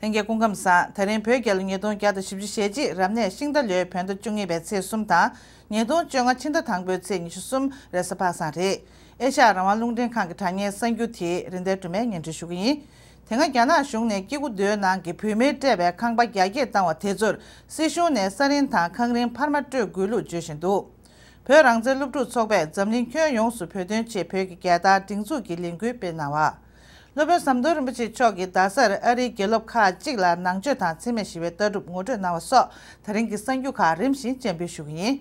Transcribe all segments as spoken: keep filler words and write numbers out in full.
ལྷན་རྒྱས་སྐུ་ཁམས་བཟང་། ད་རིང་བོད་རྒྱལ་ལོ་ཉིས་སྟོང་བརྒྱ་དང་བཞི་བཅུ་ཞེ་གཅིག་རབ་གནས་ཤིང་རྟ་ལོའི་བོད་ཟླ་བཅུ་གཉིས་པའི་ཚེས་གསུམ་དང་། ཉིས་སྟོང་བཅོ་ལྔ་ཕྱི་ཟླ་དང་པོའི་ཚེས་ཉི་ཤུ་གསུམ་རེས་གཟའ་པ་སངས་རེད། ཨེ་ཤ་ཡ་རང་དབང་རླུང་འཕྲིན་ཁང་གི་དྲ་བརྙན་གསར་འགྱུར་དེ་རིན་ལྡན་སྒྲོལ་མས་སྙན་སྒྲོན་ཞུ་གི་ཡིན། དེ་སྔ་རྒྱ་ནག་གཞུང་ནས་སྐྱེ་རྒུ་མདོའི་ནང་གི་བོད་མིར་སྤྲད་པའི་ཁང་པ་རྒྱ་སྐྱེད་བཏང་བ་དེ་ཚོར་སྲིད་གཞུང་ནས་ས་རིན་དང་ཁང་རིན་འཕར་མ་སྤྲོད་དགོས་ལུགས་བརྗོད་བཞིན་འདུག་བོད་རང་བཙན་སློབ་ཕྲུག་ཚོགས་པས་འཛམ་གླིང་ཁྱོན་ཡོངས་སུ་བོད་དོན་ཆེད་བོད་ཀྱི་རྒྱལ་དར་སྒྲེང་འཛུགས་ཀྱི་ལས་འགུལ་སྤེལ་གནང་བ། སློབ་དཔོན་ཟམ་གདོང་རིན་པོ་ཆེ་མཆོག་གིས་རྡ་སར་ཨ་རིའི་དགེ་སློབ་ཁག་ཅིག་ལ་ནང་ཆོས་དང་འཚེ་མེད་ཞི་བའི་ལྟ་གྲུབ་ངོ་སྤྲོད་གནང་བ་སོགས་ད་རིང་གི་གསར་འགྱུར་ཁག་རིམ་བཞིན་སྤྱན་འབུལ་ཞུ་གི་ཡིན།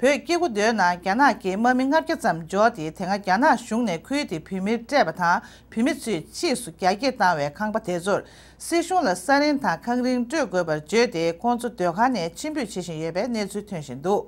བོད་སྐྱེ་རྒུ་མདོའི་ནང་རྒྱ་ནག་གི་དམག་མི་ལྔ་བརྒྱ་ཙམ་འབྱོར་ཏེ། དེ་སྔ་རྒྱ་ནག་གཞུང་ནས་ཁུལ་དེའི་བོད་མིར་སྤྲད་པ་དང་། བོད་མི་ཚོས་ཕྱིས་སུ་རྒྱ་སྐྱེད་བཏང་བའི་ཁང་པ་དེ་ཚོར་སྲིད་གཞུང་ལ་ས་རིན་དང་ཁང་རིན་སྤྲོད་དགོས་པར་བརྗོད་དེ། ཁོང་ཚོ་སྡོད་ཁང་ནས་ཕྱིར་འབུད་བྱེད་བཞིན་ཡོད་པའི་གནས་ཚུལ་ཐོན་བཞིན་འདུག་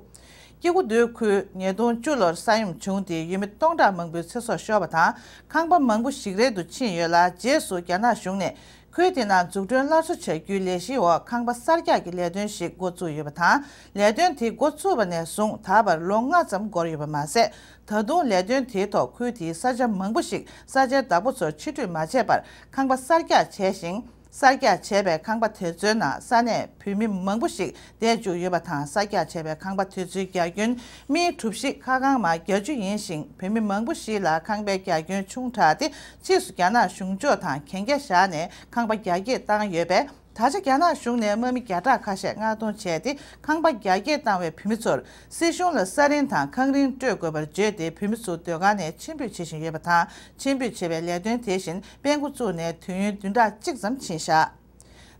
སྐྱེ་རྒུ་མདོའི་ཁུལ་ཉིས་སྟོང་བཅུ་ལོར་ས་ཡོམ་བྱུང་སྟེ། ཡུལ་མི་སྟོང་ཕྲག་མང་པོའི་ཚེ་སྲོག་ཤོར་བ་དང་། ཁང་པ་མང་པོ་ཞིག་རལ་དུ་ཕྱིན་ཡོད་ལ། རྗེས་སུ་རྒྱ་ནག་གཞུང་ནས་ཁུལ་དེ་ནང་འཛུགས་སྐྲུན་སླར་གསོ་བྱ་རྒྱུའི་ལས་གཞིའི་འོག་ཁང་པ་གསར་རྒྱག་གི་ལས་དོན་ཞིག་འགོ་བཙུགས་ཡོད་པ་དང་། ལས་དོན་དེ་འགོ་ཚུགས་པ་ནས་བཟུང་ད་བར་ལོ་ལྔ་ཙམ་འགོར་ཡོད་པ་མ་ཟད། ད་དུང་ལས་དོན་དེའི་ཐོག་ཁུལ་དེའི་ས་ཆ་མང་པོ་ཞིག་ས་ཆའི་བདག་པོ་ཚོར་ཕྱིར་སྤྲོད་མ་བྱས་པར་ཁང་པ་གསར་རྒྱག་བྱས་ཤིང་། གསར་རྒྱག་བྱས་པའི་ཁང་པ་དེ་ཚོའི་ནང་ས་གནས་བོད་མི་མང་པོ་ཞིག་བསྡད་བཅུག་ཡོད་པ་དང་། གསར་རྒྱག་བྱས་པའི་ཁང་པ་དེ་ཚོའི་རྒྱ་ཁྱོན་སྨི་གྲུ་བཞི་ཁ་གང་མ་བརྒྱད་ཅུ་ཡིན་ཞིང་། བོད་མི་མང་པོ་ཞིག་ལ་ཁང་པའི་རྒྱ་ཁྱོན་ཆུང་དྲགས་ཏེ། ཕྱིས་སུ་རྒྱ་ནག་གཞུང་ཕྱོགས་དང་གན་རྒྱ་བཞག་ནས་ཁང་པ་རྒྱ་སྐྱེད་བཏང་ཡོད་པས། ད་ཆ་རྒྱ་ནག་གཞུང་ནས་དམག་མི་བརྒྱ་ཕྲག་ཁ་ཤས་མངགས་གཏོང་བྱས་ཏེ། ཁང་པ་རྒྱ་སྐྱེད་བཏང་བའི་བོད་མི་ཚོར་སྲིད་གཞུང་ལ་ས་རིན་དང་ཁང་རིན་སྤྲོད་དགོས་པར་བརྗོད་དེ། བོད་མི་ཚོ་སྡོད་ཁང་ནས་ཕྱིར་འབུད་བྱེད་བཞིན་ཡོད་པ་དང་། ཕྱིར་འབུད་བྱེད་པའི་ལས་དོན་དེ་བཞིན་སྤེལ་འགོ་བཙུགས་ནས་དུས་ཡུན་བདུན་ཕྲག་གཅིག་ཙམ་ཕྱིན་བཞག་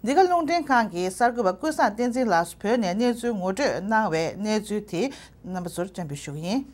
འདི་ག་རླུང་འཕྲིན་ཁང་གི་གསར་འགོད་པ་ཀུན་བཟང་བསྟན་འཛིན་ལགས་སུ་བོད་ནས་གནས་ཚུལ་ངོ་སྤྲོད་གནང་བའི་གནས་ཚུལ་དེ་རྣམ་པ་ཚོར་སྤྱན་འབུལ་ཞུ་གི་ཡིན།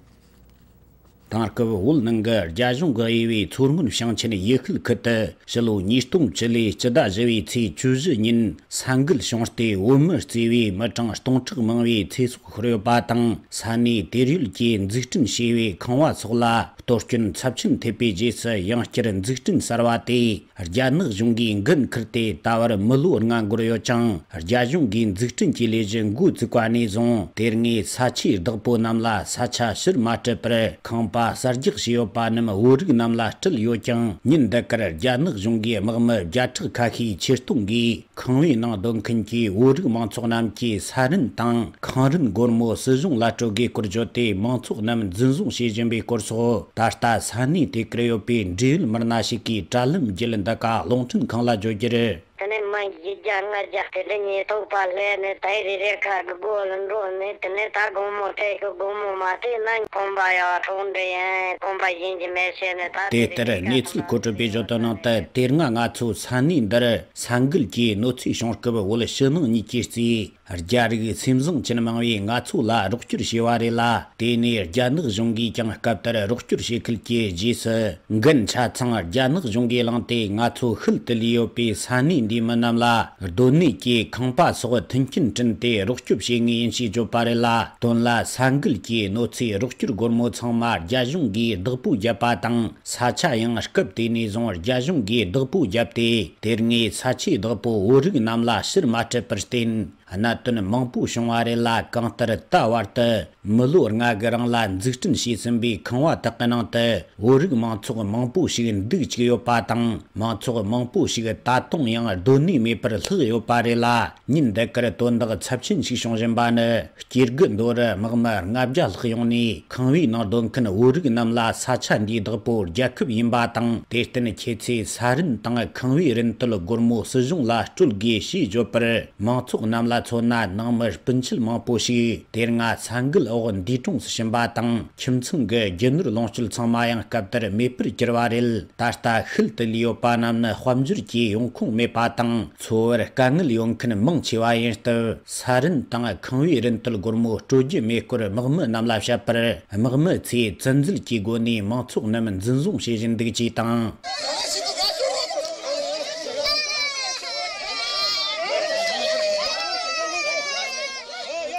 དེང་སྐབས་བོད་ནང་གི་རྒྱ་གཞུང་གིས་དབྱེ་བའི་མཚོ་སྔོན་ཞིང་ཆེན་ཡུལ་ཤུལ་ཁུལ་དུ་ཕྱི་ལོ་ཉིས་སྟོང་བཅུ་ལོའི་སྤྱི་ཟླ་བཞི་བའི་ཚེས་བཅུ་བཞི་ཉིན་ས་འགུལ་བྱུང་སྟེ། བོད་མི་བརྩིས་པའི་མི་གྲངས་སྟོང་ཕྲག་མང་བོའི་ཚེ་སྲོག་ཤོར་ཡོད་པ་དང་། ས་གནས་དེར་ཡུལ་གྱིས་འཛུགས་སྐྲུན་བྱས་པའི་ཁང་བ་སོགས་ལ་གཏོར་སྐྱོན་ཚབས་ཆེན་ཐེབས་པའི་རྗེས་སུ། ཡང་བསྐྱར་འཛུགས་སྐྲུན་གསར་བ་དེ་རྒྱ་ནག་གཞུང་གིས་འགན་འཁུར་ཏེ། ད་བར་མི་ལོ་ལྔ་འགོར་ཡོད་ཅིང་། རྒྱ་གཞུང་གིས་འཛུགས་སྐྲུན་གྱི་ལས་གཞི་འགོ་བཙུགས་པ་ནས་བཟུང་། དེ་སྔའི་ས་ཆའི་བདག་པོ་རྣམས་ལ་ས་ཆ་ཕྱིར་མ་སྤྲད་པར། ཁང་པ་གསར་རྒྱག་བྱས་ཡོད་པ་རྣམས་བོད་རིགས་རྣམས་ལ་སྤྲད་ཡོད་ཀྱང་། ཉིན་འདི་གར་རྒྱ་ནག་གཞུང་གིས་དམག་མི་བརྒྱ་ཕྲག་ཁ་ཤས་ཆེད་གཏོང་གིས། ཁང་བའི་ནང་སྡོད་མཁན་གྱི་བོད་རིགས་མང་ཚོགས་རྣམས་ཀྱིས་ས་རིན་དང་ཁང་རིན་སྒོར་མོ་སྲིད་གཞུང་ལ་སྤྲོད་དགོས་སྐོར་བརྗོད་དེ། མང་ཚོགས་རྣམས་འཛིན་བཟུང་བྱེད་བཞིན་པའི་སྐོར་སོགས། ད་ལྟ་ས་གནས་དེ་གར་ཡོད་པའི་འབྲེལ་ཡོད་མི་སྣ་ཞིག་གིས་དྲ་ལམ་བརྒྱུད་འདི་ག་རླུང་འཕྲིན་ཁང་ལ་བརྗོད་རྒྱུར། དེ་ནས་མི་བཞི་བརྒྱ་ལྔ་བརྒྱ་དེ་འདྲ་ཉེན་རྟོག་པ་སླེབས་ནས། དེ་རེ་རེ་ཁ་གི་སྒོ་ལ་འགྲོ་ནས། དེ་ནས་ད་སྒོར་མོ་སྤྲད་གི། སྒོར་མོ་མ་སྤྲད་ན་ཁང་པ་ཡར་འཕྲོག་འདྲ་ཡིན། ཁང་པ་གཞན་གྱི་མེ་བྱས་ནས། ད་དེ་དེ་རེ་ལྟར་རེ་གནས་ཚུལ་མཁོ་སྤྲོད་པས་བརྗོད་དོན་ནང་དུ། དེ་སྔ་ང་ཚོ་ས་གནས་འདིར་ས་འགུལ་གྱི་གནོད་འཚེ་བྱུང་སྐབས། བོད་ཕྱི་ནང་གཉིས་ཀྱི་རྩིས་རྒྱ་རིགས་སེམས་བཟང་ཅན་མང་བས་ང་ཚོ་ལ་རོགས་སྐྱོར་བྱས་པ་རེད་ལ། དེ་ནས་རྒྱ་ནག་གཞུང་གིས་ཀྱང་སྐབས་དེར་རོགས་སྐྱོར་བྱེད་ཁུལ་གྱི་རྗེས་སུ། འགན་ཆ་ཚང་རྒྱ་ནག་གཞུང་གིས་བླངས་ཏེ། ང་ཚོ་ཤུལ་དུ་ལུས་ཡོད་པའི་ས་གནས་འདིའི་མི་རྣམས་ལ་སྡོད་གནས་ཀྱི་ཁང་པ་སོགས་མཐུན་རྐྱེན་བསྐྲུན་ཏེ་རོགས་སྐྱོབ་བྱེད་ངེས་ཡིན་ཞེས་བརྗོད་པ་རེད་ལ། དོན་ལ་ས་འགུལ་གྱི་གནོད་འཚེའི་རོགས་སྐྱོར་སྒོར་མོ་ཚང་མ་རྒྱ་གཞུང་གིས་བདག་པོ་བརྒྱབ་པ་དང་། ས་ཆ་ཡང་སྐབས་དེ་ནས་བཟུང་རྒྱ་གཞུང་གིས་བདག་པོ་བརྒྱབ་སྟེ། དེ་སྔའི་ས་ཆའི་བདག་པོ་བོད་རིགས་རྣམས་ལ་ཕྱིར་མ་སྤྲད་པར་བརྟེན། གནད་དོན་མང་པོ་བྱུང་བ་རེད་ལ། གང་ལྟར་ད་བར་དུ་མི་ལོ་ལྔ་གི་རིང་ལ་འཛུགས་སྐྲུན་བྱས་ཟིན་པའི་ཁང་བ་དག་གི་ནང་དུ་བོད་རིགས་མང་ཚོགས་མང་པོ་ཞིག་འདུས་བཅུག་ཡོད་པ་དང་། མང་ཚོགས་མང་པོ་ཞིག་ད་དུང་ཡང་སྡོད་གནས་མེད་པར་ལྷག་ཡོད་པ་རེད་ལ། ཉིན་འདི་གར་དོན་དག་ཚབས་ཆེན་ཞིག་བྱུང་བཞིན་པ་ནི། སྐྱེ་རྒུ་མདོ་རུ་དམག་མི་ལྔ་བརྒྱ་ལྷག་ཡོང་ནས། ཁང་བའི་ནང་སྡོད་མཁན་བོད་རིགས་རྣམས་ལ་ས་ཆ་འདིའི་བདག་པོ་རྒྱལ་ཁབ་ཡིན་པ་དང་། དེར་བརྟེན་ཁྱེད་ཚོས་ས་རིན་དང་ཁང་བའི་རིན་དོད་སྒོར་མོ་སྲིད་གཞུང་ལ་སྤྲོད་དགོས་ཞེས་བརྗོད་པར། མང་ཚོགས་རྣམས་ལ་མཚོན་ན། ནང་མི་སྤུན་མཆེད་མང་པོ་ཞིག་དེ་སྔ་ས་འགུལ་འོག་འདས་གྲོངས་སུ་ཕྱིན་པ་དང་། ཁྱིམ་ཚང་གི་རྒྱུ་ནོར་ལོངས་སྤྱོད་ཚང་མ་ཡང་སྐབས་དེར་མེད་པར་གྱུར་བ་རེད། ད་ལྟ་ཤུལ་དུ་ལུས་ཡོད་པ་རྣམས་ནི་དཔལ་འབྱོར་གྱི་ཡོང་ཁུངས་མེད་པ་དང་། འཚོ་བར་དཀའ་ངལ་ཡོང་མཁན་མང་ཆེ་བ་ཡིན་སྟབས། ས་རིན་དང་ཁང་བའི་རིན་དོད་སྒོར་མོ་སྤྲོད་རྒྱུ་མེད་སྐོར་དམག་མི་རྣམས་ལ་བཤད་པར། དམག་མི་ཚོས་བཙན་འཛུལ་གྱི་སྒོ་ནས་མང་ཚོགས་རྣམས་འཛིན་བཟུང་བྱེད་བཞིན་འདུག་ཅེས་དང་།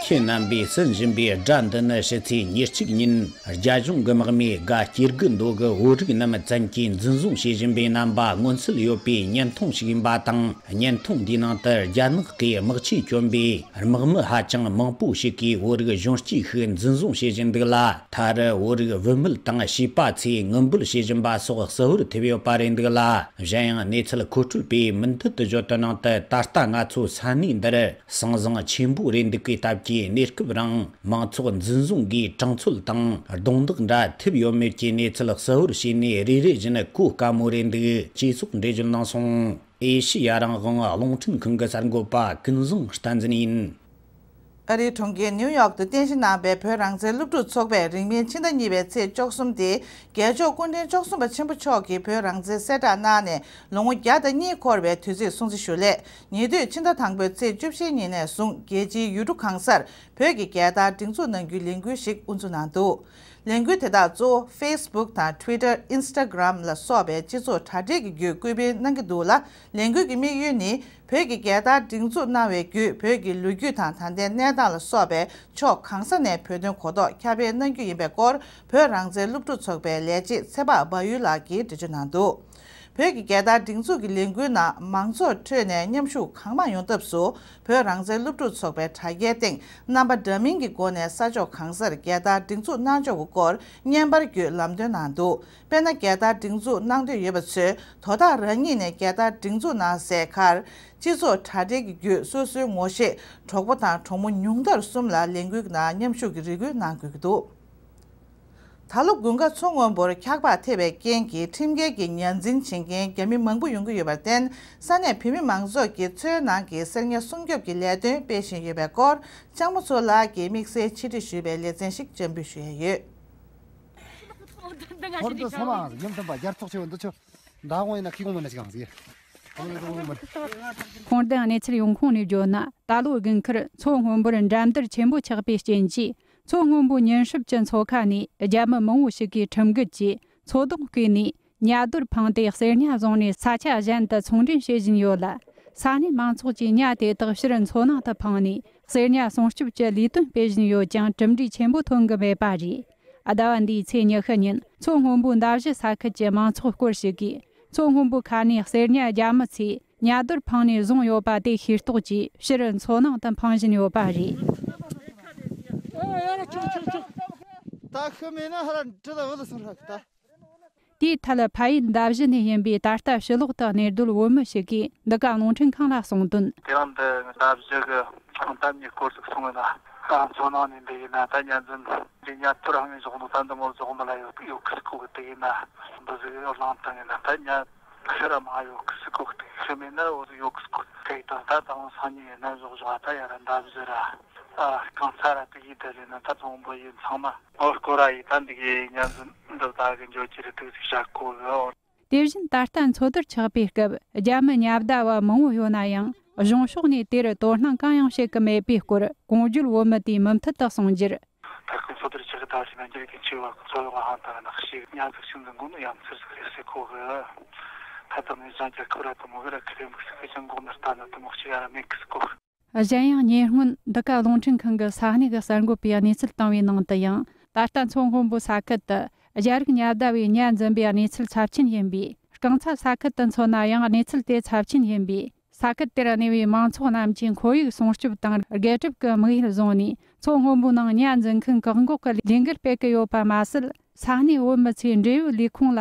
ཁྱེད་རྣམ་པས་གསན་བཞིན་པའི་སྒྲ་འདི་ནི་ཕྱི་ཚེས་ཉེར་གཅིག་ཉིན་རྒྱ་གཞུང་གི་དམག་མིས་དགའ་སྐྱེ་དགུ་མདོ་གི་བོད་རིགས་རྣམས་བཙན་གྱིས་འཛིན་བཟུང་བྱེད་བཞིན་པའི་རྣམ་པ་མངོན་གསལ་ཡོད་པའི་བརྙན་ཐུང་ཞིག་ཡིན་པ་དང་། བརྙན་ཐུང་འདིའི་ནང་དུ་རྒྱ་ནག་གིས་དམག་ཆས་གྱོན་པའི་དམག་མི་ཧ་ཅང་མང་པོ་ཞིག་གིས་བོད་རིགས་གཞོན་སྐྱེས་ཤིག་འཛིན་བཟུང་བྱེད་བཞིན་འདུག་ལ། མཐར་བོད་རིགས་བུད་མེད་དང་བྱིས་པ་ཚོས་ངུ་འབོད་བྱེད་བཞིན་པ་སོགས་གསལ་བོར་ཐེབས་ཡོད་པ་རེད་འདུག་ལ། གཞན་ཡང་གནས་ཚུལ་མཁོ་སྤྲོད་པས་མུ་མཐུད་དུ་བརྗོད་དོན་ནང་དུ། ད་ལྟ་ང་ཚོ་ས་གནས་འདིར་ཟང་ཟིང་ཆེན་པོ་རེད་འདུག་གི་སྟབས་ཀྱིས། གནས་སྐབས་རིང་མང་ཚོགས་འཛིན་བཟུང་གིས་གྲངས་ཚོད་དང་རྡུང་རྡེག་འདྲ་ཐེབས་ཡོད་མེད་ཀྱི་གནས་ཚུལ་གསལ་བོར་བྱས་ནས། རེ་རེ་བཞིན་གོ་དཀའ་མོ་རེད་འདུག་ཅེས་སོགས་འགྲེལ་བརྗོད་གནང་སོང་། ཨེ་ཤེ་ཡ་རང་དབང་རླུང་འཕྲིན་ཁང་གི་གསར་འགོད་པ་ཀུན་བཟང་བསྟན་འཛིན་ཡིན། ཨ་རིའི་གྲོང་ཁྱེར་ནིའུ་ཡོག་ཏུ་རྟེན་གཞི་གནང་བའི་བོད་རང་བཙན་སློབ་ཕྲུག་ཚོགས་པས་རིང་མིན་ཕྱི་ཟླ་གཉིས་པའི་ཚེས་བཅུ་གསུམ་སྟེ། རྒྱལ་མཆོག་སྐུ་ཕྲེང་བཅུ་གསུམ་པ་ཆེན་པོ་མཆོག་གིས་བོད་རང་བཙན་གསལ་བསྒྲགས་གནང་ནས་ལོ་ངོ་བརྒྱ་དང་གཉིས་འཁོར་བའི་དུས་ཚིགས་སྲུང་བརྩི་ཞུ་སླད། ཉེ་དུས་ཕྱི་ཟླ་དང་པོའི་ཚེས་བཅུ་བཞི་ཉིན་ནས་བཟུང་རྒྱལ་སྤྱིའི་ཡུལ་གྲུ་གང་སར་བོད་ཀྱི་རྒྱལ་དར་སྒྲེང་འཛུགས་གནང་རྒྱུའི་ལས་འགུལ་ཞིག་དབུ་འཛུགས་གནང་འདུག་ལས་འགུལ་དེ་དག་གཙོ་བོ་Facebook་དང་Twitter། Instagram ལ་སོགས་པའི་སྤྱི་ཚོགས་དྲ་སྦྲེལ་གྱི་བརྒྱུད་སྐུལ་སྤེལ་གནང་གི་འདུག་ལ། ལས་འགུལ་གྱི་དམིགས་ཡུལ་ནི། བོད་ཀྱི་རྒྱལ་དར་སྒྲེང་འཛུགས་གནང་བའི་བརྒྱུད། བོད་ཀྱི་ལོ་རྒྱུས་དང་ད་ལྟའི་གནས་སྟངས་ལ་སོགས་པའི་ཕྱོགས་གང་ས་ནས་བོད་དོན་གོ་རྟོགས་ཁྱབ་སྤེལ་གནང་རྒྱུ་ཡིན་པའི་སྐོར། བོད་རང་བཙན་སློབ་ཕྲུག་ཚོགས་པའི་ལས་བྱེད་ཚེ་དཔག་བལ་ཡུལ་ལགས་ཀྱིས་འགྲེལ་བརྗོད་གནང་འདུག་བོད་ཀྱི་རྒྱལ་དར་སྒྲེང་འཛུགས་ཀྱི་ལས་འགུལ་ནང་མང་ཚོགས་ཁྲོད་ནས་མཉམ་ཞུགས་གང་མང་ཡོང་ཐབས་སུ། བོད་རང་བཙན་སློབ་ཕྲུག་ཚོགས་པའི་དྲ་རྒྱའི་སྟེང་རྣམ་པ་འདྲ་མིན་གྱི་སྒོ་ནས་ས་ཕྱོགས་གང་སར་རྒྱལ་དར་སྒྲེང་འཛུགས་གནང་ཕྱོགས་ཀྱི་སྐོར་བརྙན་པར་བརྒྱུད་ལམ་སྟོན་གནང་འདུག་དཔེར་ན། རྒྱལ་དར་སྒྲེང་འཛུགས་གནང་འདོད་ཡོད་པ་ཚོས་དོ་བདག་རང་ཉིད་ནས་རྒྱལ་དར་སྒྲེང་འཛུགས་གནང་སའི་ཁར། སྤྱི་ཚོགས་དྲ་སྦྲེལ་གྱི་བརྒྱུད་སོ་སོའི་ངོ་ཤེས་གྲོགས་པོ་དང་གྲོགས་མོ་ཉུང་མཐར་གསུམ་ལ་ལས་འགུལ་ནང་མཉམ་ཞུགས་ཀྱི་རེ་སྐུལ་གནང་དགོས་ཀྱི་འདུག་ད་ལོ་དགུན་ཁ་མཚོ་སྔོན་པོར་འཁྱགས་པ་ཐེབས་པའི་རྐྱེན་གྱིས་ཁྲིམས་འགལ་གྱི་ཉ་འཛིན་བྱེད་མཁན་རྒྱ་མི་མང་པོ་ཡོང་གི་ཡོད་པར་བརྟེན། ས་གནས་བོད་མི་མང་ཚོགས་ཀྱིས་མཚོའི་ནང་གི་གསེར་ཉ་སྲུང་སྐྱོབ་ཀྱི་ལས་དོན་སྤེལ་བཞིན་ཡོད་པའི་སྐོར། ལྕགས་མོ་མཚོ་ལགས་ཀྱིས་དམིགས་བསལ་ཕྱི་དྲིལ་ཞུས་པའི་ལེ་ཚན་ཞིག་སྤྱན་འབུལ་ཞུ་ཡས་ཡོད། ཧོར་དུ་ས་མ་ཡུམ་དམ་པ་རྒྱལ་ཚོགས་ཆེ་བ་འདི་ཆོ་མདའ་དགོང་ཡིན་ན་ཁི་གོང་མ་ན་ཅི་གང་ཟིག་ཁོང་ལ་གོང་མ། ཁུངས་ལྡན་གནས་ཚུལ་ཡོང་ཁུངས་ནས་བརྗོད་ན། ད་ལོའི་དགུན་ཁར་མཚོ་སྔོན་པོར་འགྲན་བསྡུར་ཆེན་པོ་ཆགས་པའི་རྐྱེན་གྱིས། མཚོ་སྔོན་པོའི་ཉིན་སྲིབ་ཀྱི་མཚོ་ཁ་ནས་རྒྱ་མི་མང་བོ་ཞིག་གིས་ཁྲིམས་འགལ་གྱིས་མཚོ་དོང་བརྐོས་ནས་ཉ་རྡོར་འཕངས་ཏེ་གསེར་ཉ་བཟུང་ནས་ས་ཆ་གཞན་དུ་ཚོང་འདྲེན་བྱེད་བཞིན་ཡོད་ལ། ས་གནས་མང་ཚོགས་ཀྱིས་ཉ་དེ་དག་ཕྱིར་མཚོ་ནང་དུ་འཕངས་ནས་གསེར་ཉ་སྲུང་སྐྱོབ་ཀྱི་ལས་དོན་སྤེལ་བཞིན་ཡོད་ཀྱང་། གྲུབ་འབྲས་ཆེན་པོ་ཐོན་གྱི་མེད་པ་རེད། ཟླ་བ་འདིའི་ཚེས་ཉི་ཤུ་ཉིན་མཚོ་སྔོན་པོའི་མདའ་བཞི་ས་ཁུལ་གྱི་མང་ཚོགས་སྐོར་ཞིག་གིས། མཚོ་སྔོན་པོའི་ཁ་ནས་གསེར་ཉ་རྒྱ་མི་ཚོས་ཉ་རྡོར་འཕངས་ནས་བཟུང་ཡོད་པ་དེ་ཤེས་རྟོགས་ཀྱིས་ཕྱིར་མཚོ་ནང་དུ་འཕངས་བཞིན་ཡོད་པ་རེད། ད་ཤི་མེད་ན་ཧ་ར་འདྲི་ད་བུད་སོང་ར་གི་ད། དེའི་ཐད་ཕ་ཡུལ་མདའ་བཞི་ནས་ཡིན་པའི་ད་ལྟ་ཕྱི་ལོགས་དུ་གནས་སྡོད་བོད་མི་ཞིག་གིས་འདི་ག་རླུང་འཕྲིན་ཁང་ལ་གསུངས་དོན། དེ་རིང་འདི་མདའ་བཞི་གི་ཁང་གཏམ་གཉིས་སྐོར་ཟིག་སོང་ཡོད་ན། མཚོ་ནང་ནས་འདི་ཡིན་ན་ད་ཉ་འཛིན་འདི་ཉ་ཐུར་ཧང་ཡོད་ཟོག་ནོ་ད་འདི་མོ་ཟོག་མི་ལ་ཡོད་ཡོད་གི་སི་ཁོ་གི་དེ་ཡིན་ན། འདི་ཟིག་ཡོད་ལང་དང་ཡིན་ན་ད་ཉ་ཤི་ར་མ་ཡོད་གི་སི་ཁོ་གི་དེ་ཤི་མེད་ན་འོ་ཟིག་ཡོད་གི་སི་ཁོ་གི་དེ་དང་ད་དང་སང་ཉིན་ཡིན་ན་ཟོག་ཟོག་ད་ཡ་ར་མདའ་བཞི་ར་རྐང་ཚ་ར་དེ་ཡིན་དེ་ཡིན་ན་ད་ཚོང་པོ་ཡིན་ཚང་མ། ཨོ་སྐོར་ར་ཡི་ད་འདི་གི་ཉ་འཛིན་འདི་ད་གི་འཇོ་ཅི་རི་ཏུག་ཅིག་བྱ་ཀོ་གི་ཨོ། དེ་བཞིན་ད་ལྟ་མཚོ་དར་ཆགས་པའི་སྐབས་རྒྱ་མི་ཉ་བརྡ་བ་མང་བོ་ཡོད་ན་ཡང་གཞུང་ཕྱོགས་ནས་དེར་དོ་སྣང་གང་ཡང་བྱེད་ཀྱི་མེད་པའི་སྐོར་གོང་བརྗོད་བོད་མི་དེས་མུ་མཐུད་དུ་གསུངས་རྒྱུར། ད་ཁོ་མཚོ་དར་ཆགས་ཀྱི་ད་ཞིག་ན་འགྱུར་གྱི་འཆི་བ་ཁོ་ཚོ་ཡོང་ཧང་ད་ནག་ཤིག་ཉ་ཟིག་ཤིང་འཛིན་དགོས་ནི་ཡང་ཚུར་ཟིག་རེད་ཟེར་ཁོ་གི། ད་ད་ནི་ཟང་རྒྱ་ཁོ་ར་དུ་མོ་གི་ར་ཁི་རེ་མིག་ཟིག་གི་ཅང་གོང་ནར་ལྟ་ན་དུ་མོ་གཅིག་ཡ་ར་མེད་གི་ཟེར་ཁོ། གཞན་ཡང་ཉེ་སྔོན་འདི་ག་རླུང་འཕྲིན་ཁང་གི་ས་གནས་ཀྱི་གསར་འགོད་པས་གནས་ཚུལ་བཏང་བའི་ནང་དུ་ཡང་། ད་ལྟ་མཚོ་སྔོན་པོའི་ས་ཁུལ་དུ་རྒྱ་རིགས་ཉ་བརྡ་བས་ཉ་འཛིན་པའི་གནས་ཚུལ་ཚབས་ཆེན་ཡིན་པས། རྐང་ཚ་ས་ཁུལ་དུ་མཚོན་ན་ཡང་གནས་ཚུལ་དེ་ཚབས་ཆེན་ཡིན་པས། ས་ཁུལ་དེར་གནས་པའི་མང་ཚོགས་རྣམས་ཀྱིས་ཁོར་ཡུག་སྲུང་སྐྱོབ་དང་རྒྱལ་སྒྲུབ་ཀྱི་དམིགས་ཡུལ་བཟུང་ནས་མཚོ་སྔོན་པོའི་ནང་ཉ་འཛིན་མཁན་བཀག་འགོག་གི་ལས་འགུལ་སྤེལ་གྱི་ཡོད་པ་མ་ཟད། ས་གནས་བོད་མི་ཚོས་འབྲེལ་ཡོད་ལས་ཁུངས་ལ་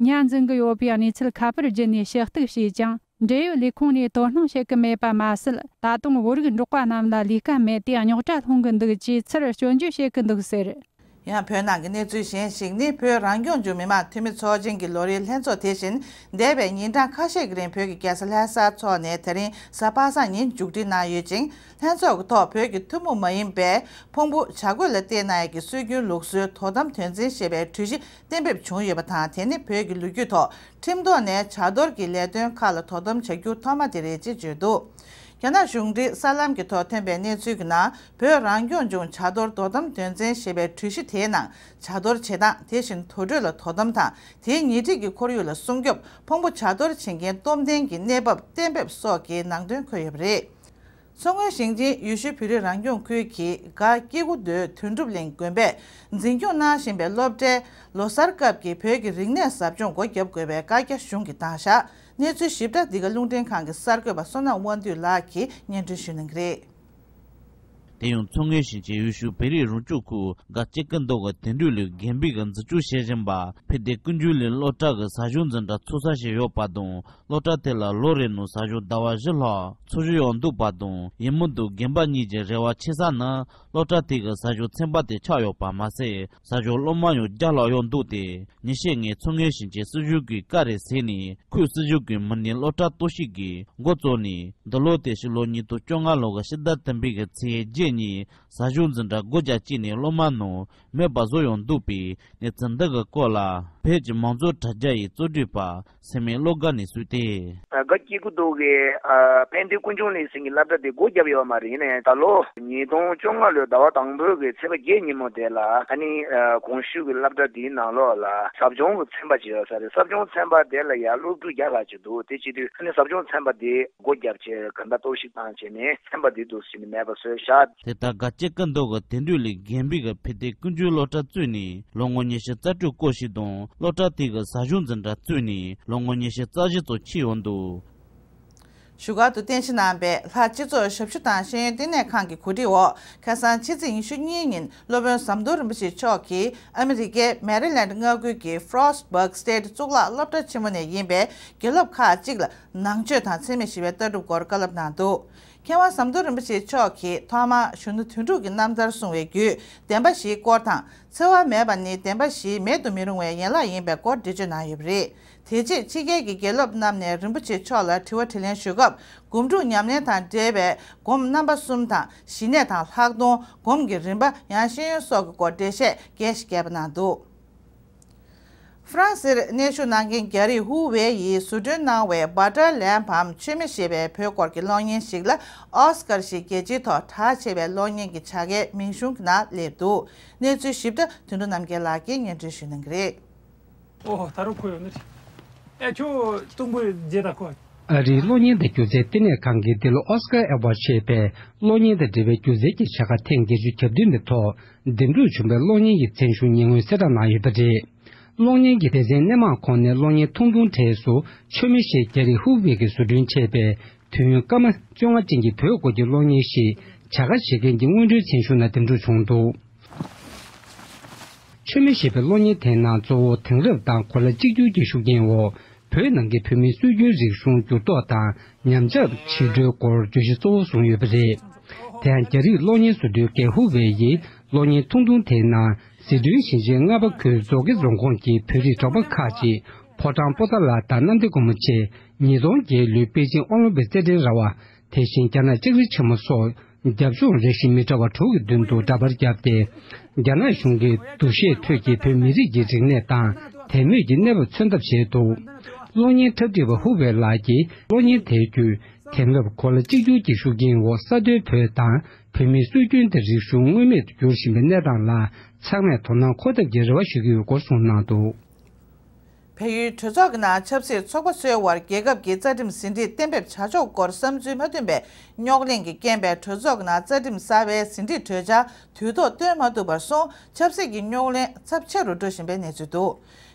ཉ་འཛིན་གྱི་ཡོད་པའི་གནས་ཚུལ་ཁ་པར་བརྒྱུད་ནས་ཞུ་གཏུག་བྱས་ཀྱང་། འབྲེལ་ཡོད་ལས་ཁུངས་ནས་དོ་སྣང་བྱེད་ཀྱི་མེད་པ་མ་ཟད། ད་དུང་བོད་རིགས་འབྲོག་པ་རྣམས་ལ་ལས་ཀ་མེད་དེ་རྙོག་དྲ་སློང་གི་འདུག་ཅེས་ཚུར་སྐྱོན་བརྗོད་བྱེད་ཀྱི་འདུག་ཟེར། ཡང་བོད་ནང་གི་གནས་ཚུལ་གཞན་ཞིག་ནི། བོད་རང་སྐྱོང་ལྗོངས་མི་དམངས་འཐུས་མི་ཚོགས་ཆེན་གྱི་ལོ་རེའི་ལྷན་ཚོགས་དེ་བཞིན་འདས་པའི་ཉིན་གྲངས་ཁ་ཤས་ཀྱི་རིང་བོད་ཀྱི་རྒྱལ་ས་ལྷ་སར་འཚོགས་ནས། དེ་རིང་གཟའ་པ་སངས་ཉིན་མཇུག་སྒྲིལ་གནང་ཡོད་ཅིང་། ལྷན་ཚོགས་ཀྱི་ཐོག་བོད་ཀྱི་ཐུན་མོང་མ་ཡིན་པའི་ཕུང་པོ་བྱ་རྒོད་ལ་བརྟེན་གནང་ཡས་ཀྱི་སྲོལ་རྒྱུན་ལུགས་སྲོལ་དོ་དམ་དོན་ཚན་ཞེས་པའི་གྲོས་གཞི་གཏན་འབེབས་བྱུང་ཡོད་པ་དང་། དེ་ནི་བོད་ཀྱི་ལོ་རྒྱུས་ཐོག་ཁྲིམས་ཐོག་ནས་བྱ་གཏོར་གྱི་ལས་དོན་ཁག་ལ་དོ་དམ་བྱ་རྒྱུ་ཐོག་མ་དེ་རེད་ཅེས་བརྗོད་འདུག་རྒྱ་ནག་གཞུང་འབྲེལ་གསར་ལམ་གྱི་ཐོག་ཐོན་པའི་གནས་ཚུལ་གྱི་ནང་། བོད་རང་སྐྱོང་ལྗོངས་བྱ་གཏོར་དོ་དམ་དོན་ཚན་ཞེས་པའི་གྲོས་གཞི་དེའི་ནང་། བྱ་གཏོར་བྱེད་སྟངས། དེ་བཞིན་དུར་ཁྲོད་ལ་དོ་དམ་དང་། དེའི་ཉེ་འཁྲིས་ཀྱི་ཁོར་ཡུག་ལ་སྲུང་སྐྱོབ། ཕུང་པོ་བྱ་གཏོར་བྱེད་མཁན་སྟོབས་ལྡན་གྱི་གནས་བབ་གཏན་འབེབས་སོགས་ཀྱི་ནང་དོན་འཁོད་ཡོད་པ་རེད། མཚོ་སྔོན་ཞིང་ཆེན་ཡུལ་ཤུལ་བོད་རིགས་རང་སྐྱོང་ཁུལ་གྱི་སྒ་སྐྱེ་རྒུ་མདོའི་དོན་གྲུབ་གླིང་དགོན་པས་འཛིན་སྐྱོང་གནང་བཞིན་པའི་སློབ་གྲྭའི་ལོ་གསར་སྐབས་ཀྱི་བོད་ཀྱི་རིག་གནས་ཟབ་སྦྱོང་སྒོ་བརྒྱབ་དགོས་པའི་བཀའ་རྒྱ་གཞུང་གིས་བཏང་བཞག་གནས་ཚུལ་ཞིབ་ཕྲ་འདི་ག་རླུང་འཕྲིན་ཁང་གི་གསར་འགོད་པ་བསོད་ནམས་དབང་འདུས་ལགས་ཀྱིས་སྙན་སྒྲོན་ཞུ་གནང་གི་རེད། དེ་ཡང་མཚོ་སྔོན་ཞིང་ཆེན་ཡུལ་ཤུལ་བོད་རིགས་རང་སྐྱོང་ཁུལ་སྒ་སྐྱེ་རྒུ་མདོ་གི་དོན་གྲུབ་གླིང་དགོན་པའི་གི་འཛིན་སྐྱོང་བྱེད་བཞིན་པ་ཕན་བདེ་ཀུན་འབྱུང་གླིང་སློབ་གྲྭ་གི་ཟབ་སྦྱོང་འཛིན་གྲྭ་ཚོགས་ས་ཞིག་ཡོད་པ་དང་། སློབ་གྲྭ་དེ་ལ་ལོ་རེ་ནང་ཟབ་སྦྱོང་ཟླ་བ་བཞི་ལྷག་འཚོགས་བཞིན་ཡོད་འདུག་པ་དང་། ཡིན་མིན་དུ་དགོན་པ་གཉིས་ཀྱི་རེ་བ་ཆེ་ས་ནི་སློབ་གྲྭ་དེ་གི་ཟབ་སྦྱོང་ཚན་པ་དེ་ཆགས་ཡོད་པ་མ་ཟད། ཟབ་སྦྱོང་སློབ་མ་ཡང་བརྒྱ་ལྷག་ཡོད་འདུག་སྟེ། ཉིན་ཤས་སྔོན་མཚོ་སྔོན་ཞིང་ཆེན་སྲིད་གཞུང་གིས་བཀའ་རེ་ཟིན་ནས། ཁུལ་སྲིད་གཞུང་གི་མི་སྣས་སློབ་གྲྭ་གཏོར་བཤིག་གིས་འགོ་བཙུགས་ནས། འདི་ལོ་དེ་ཕྱི་ལོ་ཉིས་སྟོང་བཅོ་ལྔ་ལོ་གི་ཕྱི་ཟླ་དང་པོའི་གི་ཚེས་བརྒྱད་ཉིན་ཟབ་སྦྱོང་འཛིན་གྲྭ་སྒོ་རྒྱབ་བྱས་ནས། སློབ་མ་རྣམས་མེད་པ་བཟོ་ཡོང་འདུག་པའི་གནས་ཚུལ་འདི་གི་སྐོར་ལ། བོད་ཀྱི་མང་གཙོ་དྲ་རྒྱ་ཡི་གཙོ་འགྲེལ་པ་སེར་སྨད་བློ་དགའ་ནས་གསུངས་ཏེ། སྒ་སྐྱེ་རྒུ་མདོ་གི་ཕན་བདེ་ཀུན་འབྱུང་གླིང་ཟེར་མཁན་གྱི་སློབ་གྲྭ་དེ་སྒོ་བརྒྱབ་ཡོད་མ་རེད། ཡིན་ནའི་ད་ལོ་ཉིས་སྟོང་བཅོ་ལྔ་ལོའི་ཟླ་བ་དང་པོའི་གི་ཚེས་པ་བརྒྱད་ཉིན་མོ་དེ་ལ་ཨ་ནི་གོང་ཞུས་ཀྱི་སློབ་གྲྭ་དེའི་ནང་ལོགས་ལ་ཟབ་སྦྱོང་གི་ཚན་པ་ཅིག་ཡོད་ས་རེད། ཟབ་སྦྱོང་ཚན་པ་དེ་ལ་ཡང་སློབ་ཕྲུག་བརྒྱ་ལྷག་ཅིག་འདུག་དེ་བྱེད་དུས་ཨ་ནི་ཟབ་སྦྱོང་ཚན་པ་དེ་སྒོ་བརྒྱབ་བྱས་ག་འདྲ་གཏོར་བཤིག་བཏང་བྱས་ནས་ཚན་པ་དེ་འདུག་ཟེར་ནས་མེད་པ་བཟོས་བཞག་དེ་ལྟར་སྒ་སྐྱེ་རྒུ་མདོ་གི་དོན་གྲུབ་གླིང་དགོན་པའི་གི་ཕན་བདེ་ཀུན་འབྱུང་སློབ་གྲྭ་བཙུགས་ནས་ལོ་ངོ་ཉི་ཤུ་རྩ་དྲུག་འཁོར་ཞིག་དང་། སློབ་གྲྭ་དེ་གི་ཟབ་སྦྱོང་འཛིན་གྲྭ་བཙུགས་ནས་ལོ་ངོ་ཉི་ཤུ་རྩ་བཞི་ཙམ་ཕྱིན་ཡོད་འདུག་བཞུགས་སྒར་དུ་རྟེན་གཞི་གནང་བའི་ལྷ་སྤྱི་ཚོགས་ཞབས་ཞུ་དང་ཤེས་ཡོན་བསྟི་གནས་ཁང་གི་གོ་སྒྲིག་འོག་ཁ་སང་ཕྱི་ཚེས་ཉི་ཤུ་གཉིས་ཉིན་སློབ་དཔོན་ཟམ་གདོང་རིན་པོ་ཆེ་མཆོག་གིས་ཨ་མི་རི་ཀའི་མེ་རི་ལེནཌ་མངའ་ཁུལ་གྱི་Frostburg State གཙུག་ལག་སློབ་གྲྭ་ཆེན་མོ་ནས་ཡིན་པའི་དགེ་སློབ་ཁག་ཅིག་ལ་ནང་ཆོས་དང་འཚེ་མེད་ཞི་བའི་ལྟ་གྲུབ་སྐོར་བཀའ་སློབ་གནང་འདུག་མཁས་དབང་ཟམ་གདོང་རིན་པོ་ཆེ་མཆོག་གིས་ཐོག་མར་གཞོན་ནུ་དོན་གྲུབ་ཀྱི་རྣམ་ཐར་གསུང་བའི་བརྒྱུད་བདེན་པ་བཞིའི་སྐོར་དང་། འཚེ་བ་མེད་པ་ནི་བདེན་པ་བཞིའི་མེད་དུ་མི་རུང་བའི་ཡན་ལག་ཡིན་པའི་སྐོར་འགྲེལ་བརྗོད་གནང་ཡོད་པ་རེད། དེ་རྗེས་ཕྱི་རྒྱལ་གྱི་དགེ་སློབ་རྣམས་ནས་རིན་པོ་ཆེ་མཆོག་ལ་དྲི་བ་དྲིས་ལན་ཞུ་སྐབས། སྒོམ་སྒྲུབ་ཉམས་ལེན་དང་འབྲེལ་བའི་སྒོམ་རྣམ་པ་གསུམ་དང་། ཞི་གནས་དང་ལྷག་མཐོང་། སྒོམ་གྱི་རིམ་པ། ཡང་ཤེས་ཡོན་སོགས་ཀྱི་སྐོར་འགྲེལ་བཤད་རྒྱས་ཤིག་བརྒྱབ་པ་གནང་འདུག་ཧྥ་རན་སིར་གནས་བཞུགས་གནང་མཁན་རྒྱ་རིགས་ཧུའུ་ཝེ་ཡིས་བཟོ་སྐྲུན་གནང་བའི་Butter Lamb འམ་མཆོད་མེ་ཞེས་པའི་བོད་སྐོར་གྱི་གློག་བརྙན་ཞིག་ལ་ཨོ་སི་ཀར་ཞེས་རྒྱལ་སྤྱིའི་ཐོག་གྲགས་ཆེ་བའི་གློག་བརྙན་གྱི་བྱ་དགའི་མིང་གཞུང་གི་ནང་སླེབས་འདུག་གནས་ཚུལ་ཞིབ་ཕྲ་དོན་གྲུབ་རྣམ་རྒྱལ་ལགས་ཀྱིས་སྙན་སྒྲོན་ཞུ་གནང་གི་རེད། ཨོ་ད་རུང་ཁོ་ཡོད་ནི་རེད། ཨེ་ཁྱོད་གཏུམ་པོ་རྗེས་དང་ཁོ། ཨ་རིའི་གློག་བརྙན་དང་སྒྱུ་རྩལ་བསྟི་གནས་ཁང་གིས་འདི་ལོ་ཨོ་སི་ཀར་ཨེ་ཝརཌ་ཞེས་པའི་གློག་བརྙན་དང་འབྲེལ་བའི་སྒྱུ་རྩལ་གྱི་བྱ་དགའ་ཐེངས་བརྒྱད་ཅུ་གྱ་བདུན་པའི་ཐོག་འདེམས་སྒྲུག་བྱུང་བའི་གློག་བརྙན་གྱི་མཚན་གཞུང་ཉེ་སྔོན་གསལ་བསྒྲགས་གནང་ཡོད་པ་རེད། གློག་བརྙན་གྱི་སྡེ་ཚན་སྣེ་མང་ཁོངས་ནས་གློག་བརྙན་ཐུང་ཐུང་གྲས་སུ་མཆོད་མེ་ཞེས་རྒྱ་རིགས་ཧུའུ་ཝེ་གིས་བཟོ་སྐྲུན་བྱས་པའི་དུས་ཡུན་སྐར་མ་བཅོ་ལྔ་ཅན་གྱི་བོད་སྐོར་གྱི་གློག་བརྙན་ཞིག་བྱ་དགའ་བཞེས་མཁན་གྱི་སྔོན་འགྲོའི་མཚན་གཞུང་ནང་འདེམས་སྒྲུག་བྱུང་འདུག་མཆོད་མེ་ཞེས་པའི་གློག་བརྙན་དེའི་ནང་གཙོ་བོ་དེང་རབས་དང་གོ་ལ་གཅིག་གྱུར་གྱི་ཤུགས་རྐྱེན་འོག་བོད་ནང་གི་བོད་མིའི་སྲོལ་རྒྱུན་རིག་གཞུང་འགྱུར་ལྡོག་དང་ཉམས་ཆག་ཕྱིར་སྤྲོད་སྐོར་བརྗོད་གཞི་གཙོ་བོ་བཟུང་ཡོད་པ་རེད། དེ་ཡང་རྒྱ་རིགས་གློག་བརྙན་བཟོ་སྐྲུན་དགེ་ཧུ་ཝེ་ཡིས་གློག་བརྙན་ཐུང་ཐུང་དེའི་ནང་ཟི་ཁྲོན་ཞིང་ཆེན་རྔ་པ་ཁུལ་མཛོ་དགེ་རྫོང་ཁོངས་ཀྱི་བོད་རིགས་གྲོགས་པོ་ཁག་ཅིག་ཕོ་བྲང་པོ་ཏཱ་ལ་དང་གནམ་བདེ་སྒོ་མོ་ཆེ། ཉིས་སྟོང་བརྒྱད་ལོའི་པེ་ཅིང་ཨོ་ལིམ་པིག་རྩེད་འགྲན་ར་བ། དེ་བཞིན་རྒྱ་ནག་ལྕགས་རི་ཆེན་མོ་སོགས་རྒྱབ་ལྗོངས་རེ་ཞིག་མི་འདྲ་བ་དྲུག་གི་མདུན་དུ་འདྲ་པར་བརྒྱབ་སྟེ། རྒྱ་ནག་གཞུང་གི་འདུ་ཤེས་ཁྲོད་ཀྱི་བོད་མི་རིགས་ཀྱི་རིག་གནས་དང་དད་མོས་ཀྱི་གནས་བབ་མཚོན་ཐབས་བྱས་འདུག་གློག་བརྙན་འཁྲབ་ཁྲིད་པ་ཧུ་ཝེ་ལགས་ཀྱིས་གློག་བརྙན་དེའི་བརྒྱུད་དེང་རབས་གོ་ལ་གཅིག་གྱུར་གྱི་ཤུགས་རྐྱེན་འོག་ས་མཐོའི་བོད་དང་བོད་མིའི་སྲོལ་རྒྱུན་དང་རིག་གཞུང་མངོན་མེད་དུ་གྱུར་བཞིན་པའི་གནས་སྟངས་ལ་ཚང་མས་དོ་སྣང་འཁོར་ཐབས་ཀྱི་རེ་བ་ཞུ་གི་ཡོད་སྐོར་གསུངས་གནང་འདུག་བལ་ཡུལ་གྲོས་ཚོགས་ཀྱི་ནང་ཆབ་སྲིད་ཚོགས་པ་སོའི་དབར་རྒྱལ་ཁབ་ཀྱི་རྩ་ཁྲིམས་ཟིན་བྲིས་གཏན་འབེབས་བྱ་ཕྱོགས་སྐོར་བསམ་ཚུལ་མ་མཐུན་པའི་རྙོག་གླེང་གི་རྐྱེན་པས་གྲོས་ཚོགས་ཀྱི་ནང་རྩ་ཁྲིམས་གསར་པའི་ཟིན་བྲིས་གྲོས་འཆར་དུས་ཐོག་བཏོན་མ་ཐུབ་པར་སོང་ཆབ་སྲིད་ཀྱི་རྙོག་གླེང་ཚབས་ཆེ་རུ་འགྲོ་བཞིན་པའི་གནས་ཚུལ་འདུག་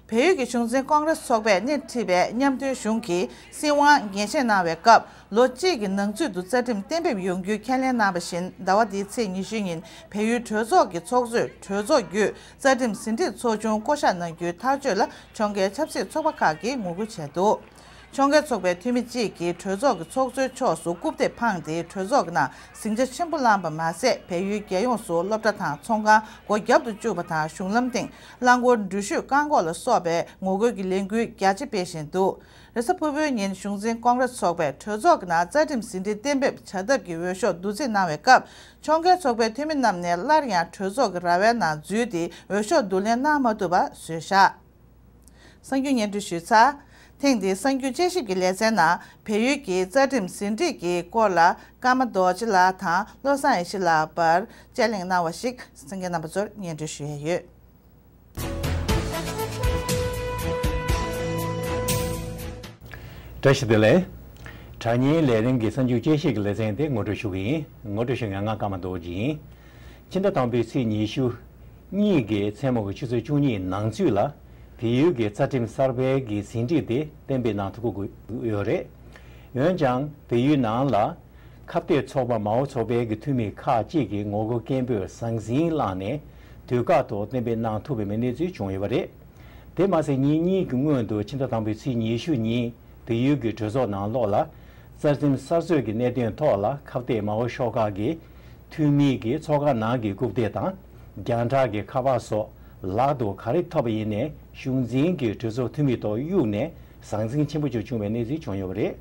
བལ་ཡུལ་གྱི་གཞུང་འཛིན་ཀོང་རེས་ཚོགས་པས་སྣེ་ཁྲིད་པའི་མཉམ་མཐུན་གཞུང་གིས་སྲིད་དབང་འགན་བཞེས་གནང་བའི་སྐབས། ལོ་གཅིག་གི་ནང་ཚུད་དུ་རྩ་ཁྲིམས་གཏན་འབེབས་ཡོང་རྒྱུའི་ཁས་ལེན་གནང་བ་བཞིན། ཟླ་བ་འདིའི་ཚེས་ཉི་ཤུ་ཉིན་བལ་ཡུལ་གྲོས་ཚོགས་ཀྱི་ཚོགས་གཙོས་གྲོས་ཚོགས་བརྒྱུད་རྩ་ཁྲིམས་ཟིན་བྲིས་ཚོགས་ཆུང་བསྐོ་གཞག་གནང་རྒྱུའི་ཐག་གཅོད་ལ་ཕྱོགས་འགལ་ཆབ་སྲིད་ཚོགས་པ་ཁག་གིས་ངོ་རྒོལ་བྱས་འདུག་ཕྱོགས་འགལ་ཚོགས་པའི་འཐུས་མི་གཅིག་གིས་གྲོས་ཚོགས་ཀྱི་ཚོགས་གཙོའི་ཕྱོགས་སུ་རྐུབ་སྟེགས་འཕངས་ཏེ། གྲོས་ཚོགས་ཀྱི་ནང་ཟིང་ཆ་ཆེན་པོ་བསླངས་པ་མ་ཟད། བལ་ཡུལ་རྒྱལ་ཡོངས་སུ་སློབ་གྲྭ་དང་ཚོང་ཁང་སྒོ་བརྒྱབ་ཏུ་བཅུག་པ་དང་། གཞུང་ལམ་སྟེང་རླངས་འཁོར་འགྲུལ་བཞུད་བཀག་འགོག་ལ་སོགས་པའི་ངོ་རྒོལ་གྱི་ལས་འགུལ་རྒྱ་ཆེ་སྤེལ་བཞིན་འདུག་རེས་གཟའ་ཕུར་བུའི་ཉིན་གཞུང་འཛིན་ཀོང་རེས་ཚོགས་པས་གྲོས་ཚོགས་ཀྱི་ནང་རྩ་ཁྲིམས་ཟིན་བྲིས་གཏན་འབེབས་བྱ་ཐབས་ཀྱི་འོས་ཤོག་བསྡུ་རྩིས་གནང་བའི་སྐབས། ཕྱོགས་འགལ་ཚོགས་པའི་འཐུས་མི་རྣམས་ནས་སླར་ཡང་གྲོས་ཚོགས་ཀྱི་ར་བའི་ནང་འཛུལ་ཏེ་འོས་ཤོག་བསྡུ་ལེན་གནང་མ་ཐུབ་པ་བཟོས་བཞག་གསར་འགྱུར་སྙན་སྒྲོན་ཞུས་ཚར། ཐེངས་འདིའི་གསར་འགྱུར་དཔྱད་ཞིབ་ཀྱི་ལེ་ཚན་ནང་བལ་ཡུལ་གྱི་རྩ་ཁྲིམས་ཟིན་བྲིས་ཀྱི་སྐོར་ལ་ཀརྨ་རྡོ་རྗེ་ལགས་དང་བློ་བཟང་ཡེ་ཤེས་ལགས་བར་དཔྱད་གླེང་གནང་བ་ཞིག་གསན་མཁན་རྣམ་པ་ཚོར་སྙན་སྒྲོན་ཞུ་ཡས་ཡོད། བཀྲ་ཤིས་བདེ་ལེགས། དྲ་བརྙན་ལས་རིམ་གྱི་གསར་འགྱུར་དཔྱད་ཞིབ་ཀྱི་ལེ་ཚན་དེ་ངོ་སྤྲོད་ཞུ་གི་ཡིན། ངོ་སྤྲོད་ཞུ་མཁན་ང་ཀརྨ་རྡོ་རྗེ་ཡིན། ཕྱི་ཟླ་དང་པོའི་ཚེས་ཉི་ཤུ་གཉིས་ཀྱི་མཚན་མོ་གི་ཆུ་ཚོད་བཅུ་གཉིས་ནང་ཚུད་ལ་བལ་ཡུལ་གྱི་རྩ་ཁྲིམས་གསར་པའི་གི་ཟིན་བྲིས་དེ་གཏན་འབེབས་གནང་ཐུབ་ཀྱི་ཡོད་རེད། འོན་ཀྱང་བལ་ཡུལ་ནང་ལ་ཁ་གཏད་ཚོགས་པ་མའོ་ཚོགས་པའི་གི་འཐུས་མི་ཁག་ཅིག་གིས་ངོ་རྒོལ་སྐད་འབོད་ཟང་ཟིང་བསླངས་ནས་དུས་བཀག་ཐོག་གཏན་འབེབས་གནང་ཐུབ་པའི་གནས་ཚུལ་བྱུང་ཡོད་པ་རེད། དེ་མ་ཟད་ཉིན་གཉིས་ཀྱི་སྔོན་དུ་ཕྱི་ཟླ་དང་པོའི་ཚེས་ཉི་ཤུ་ཉིན་བལ་ཡུལ་གྱི་གྲོས་ཚོགས་ནང་ལོགས་ལ་རྩ་ཁྲིམས་གསར་བཟོས་ཀྱི་གནད་དོན་ཐོག་ལ་ཁ་གཏད་མའོ་ཤོག་ཁག་གི་འཐུས་མི་གིས་ཚོགས་ཁང་ནང་གི་རྐུབ་སྟེགས་དང་རྒྱང་བསྒྲགས་ཀྱི་ཁ་པར་སོགས་ལག་ཏུ་ག་རེ་ཐོབ་པ་ཡིན་ནའི་ཤུགས་འཛིན་གྱིས་གྲོས་ཚོགས་འཐུས་མི་ཐོག་གཡུགས་ནས་ཟང་ཟིང་ཆེན་པོ་ཅིག་བྱུང་བའི་གནས་ཚུལ་བྱུང་ཡོད་པ་རེད།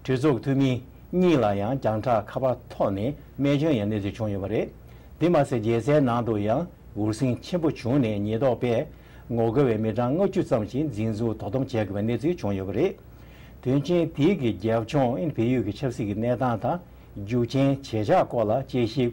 གྲོས་ཚོགས་ཀྱི་འཐུས་མི་གཉིས་ལ་ཡང་རྒྱང་བསྒྲགས་ཁ་པར་ཐོག་ནས་རྨས་སྐྱོན་ཡང་གནས་ཚུལ་བྱུང་ཡོད་པ་རེད། དེ་མ་ཟད་རྒྱལ་སའི་ནང་དུ་ཡང་འུར་ཟིང་ཆེན་པོ་བྱུང་ནས་ཉེན་རྟོག་པས་ངོ་རྒོལ་བའི་མི་གྲངས་ལྔ་བཅུ་ཙམ་ཞིག་འཛིན་བཟུང་དོ་དམ་བྱེད་དགོས་པའི་གནས་ཚུལ་བྱུང་ཡོད་པ་རེད། དོན་རྐྱེན་དེ་གི་རྒྱབ་ལྗོངས་ཨིན་བལ་ཡུལ་གྱི་ཆབ་སྲིད་ཀྱི་གནས་སྟངས་དང་རྒྱུ་རྐྱེན་བྱེ་བྲག་སྐོར་ལ་དཔྱད་ཞིབ་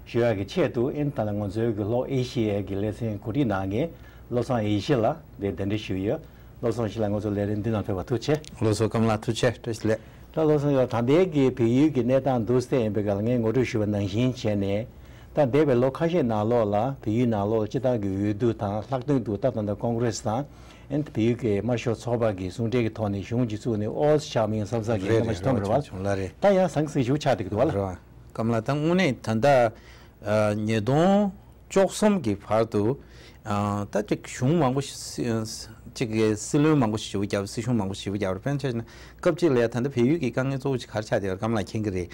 ཞུ་ཡག་གི་ཆེད་དུ་ཨིན་ད་ལ་ང་ཚོའི་གི་ལྷོ་ཨེ་ཤི་ཡའི་གི་ལེ་ཚན་གོ་སྒྲིག་གནང་མཁན་བློ་བཟང་ཡེ་ཤེས་ལགས་འདིར་གདན་འདྲེན་ཞུས་ཡོད། བློ་བཟང་ཡེ་ཤེས་ལགས་ང་ཚོ་ལས་རིམ་འདི་ནང་ཕེབས་པར་ཐུགས་རྗེ་ཆེ། ལགས་སོ། ཀརྨ་ལགས་ཐུགས་རྗེ་ཆེ། བཀྲ་ཤིས་བདེ་ལེགས། ད་བློ་བཟང་ཡང་ད་ལྟའི་གི་བལ་ཡུལ་གྱི་གནས་སྟངས་འདུག་སེ་ཡིན་པའི་སྐབས་ལ་ངས་ངོ་སྤྲོད་ཞུས་པ་ནང་བཞིན་བྱས་ནས། ད་འདས་པའི་ལོ་ཁ་ཤས་ནང་ལོགས་ལ་བལ་ཡུལ་ནང་ལོགས་ལ་སྤྱི་བཏང་གི་འོས་བསྡུ་དང་ལྷག་དོན་དུ་ད་ད་ལྟ་ཀོང་ཀྲེས་དང་ཨེ་བལ་ཡུལ་གྱི་དམར་ཤོག་ཚོགས་པ་གི་ཟུང་འབྲེལ་གྱི་ཐོག་ནས་གཞུང་གཅིག་བཙུགས་ནས་ཨོ་ཙི་ཆགས་མིན་བསམ་ས་གི་རེད་རྣམ་པ་ཞིག་མཐོང་གི་རེད་བ། བྱུང་ལ་རེད། ད་ཡང་ཟང་ཟིང་ཞིག་ཆགས་བསྡད་ཀྱི་འདུག་བ་ལ། རེད་བ། ཀརྨ་ལགས་ད་དངོས་གནས་ད་ལྟ་ཉིས་སྟོང་བཅུ་གསུམ་གྱི་བར་དུ་ཨ་ད་ཅིག་གཞུང་མང་པོ་ཞིག་ཅིག་གི་སྲིད་བློན་མང་པོ་ཞིག་བཞེས་པ་བརྒྱབ། སྲིད་གཞུང་མང་པོ་ཞིག་བཞེས་པ་བརྒྱབ་རེད། དཔེར་ན་ཆ་བཞག་ན་སྐབས་གཅིག་ལ་ཡ་ད་ལྟ་བལ་ཡུལ་གྱི་དཀའ་ངལ་གཙོ་བོ་ཞིག་ག་རེ་ཆགས་བསྡད་ཡོད་རེད་ཀརྨ་ལགས་མཁྱེན་གྱི་རེད།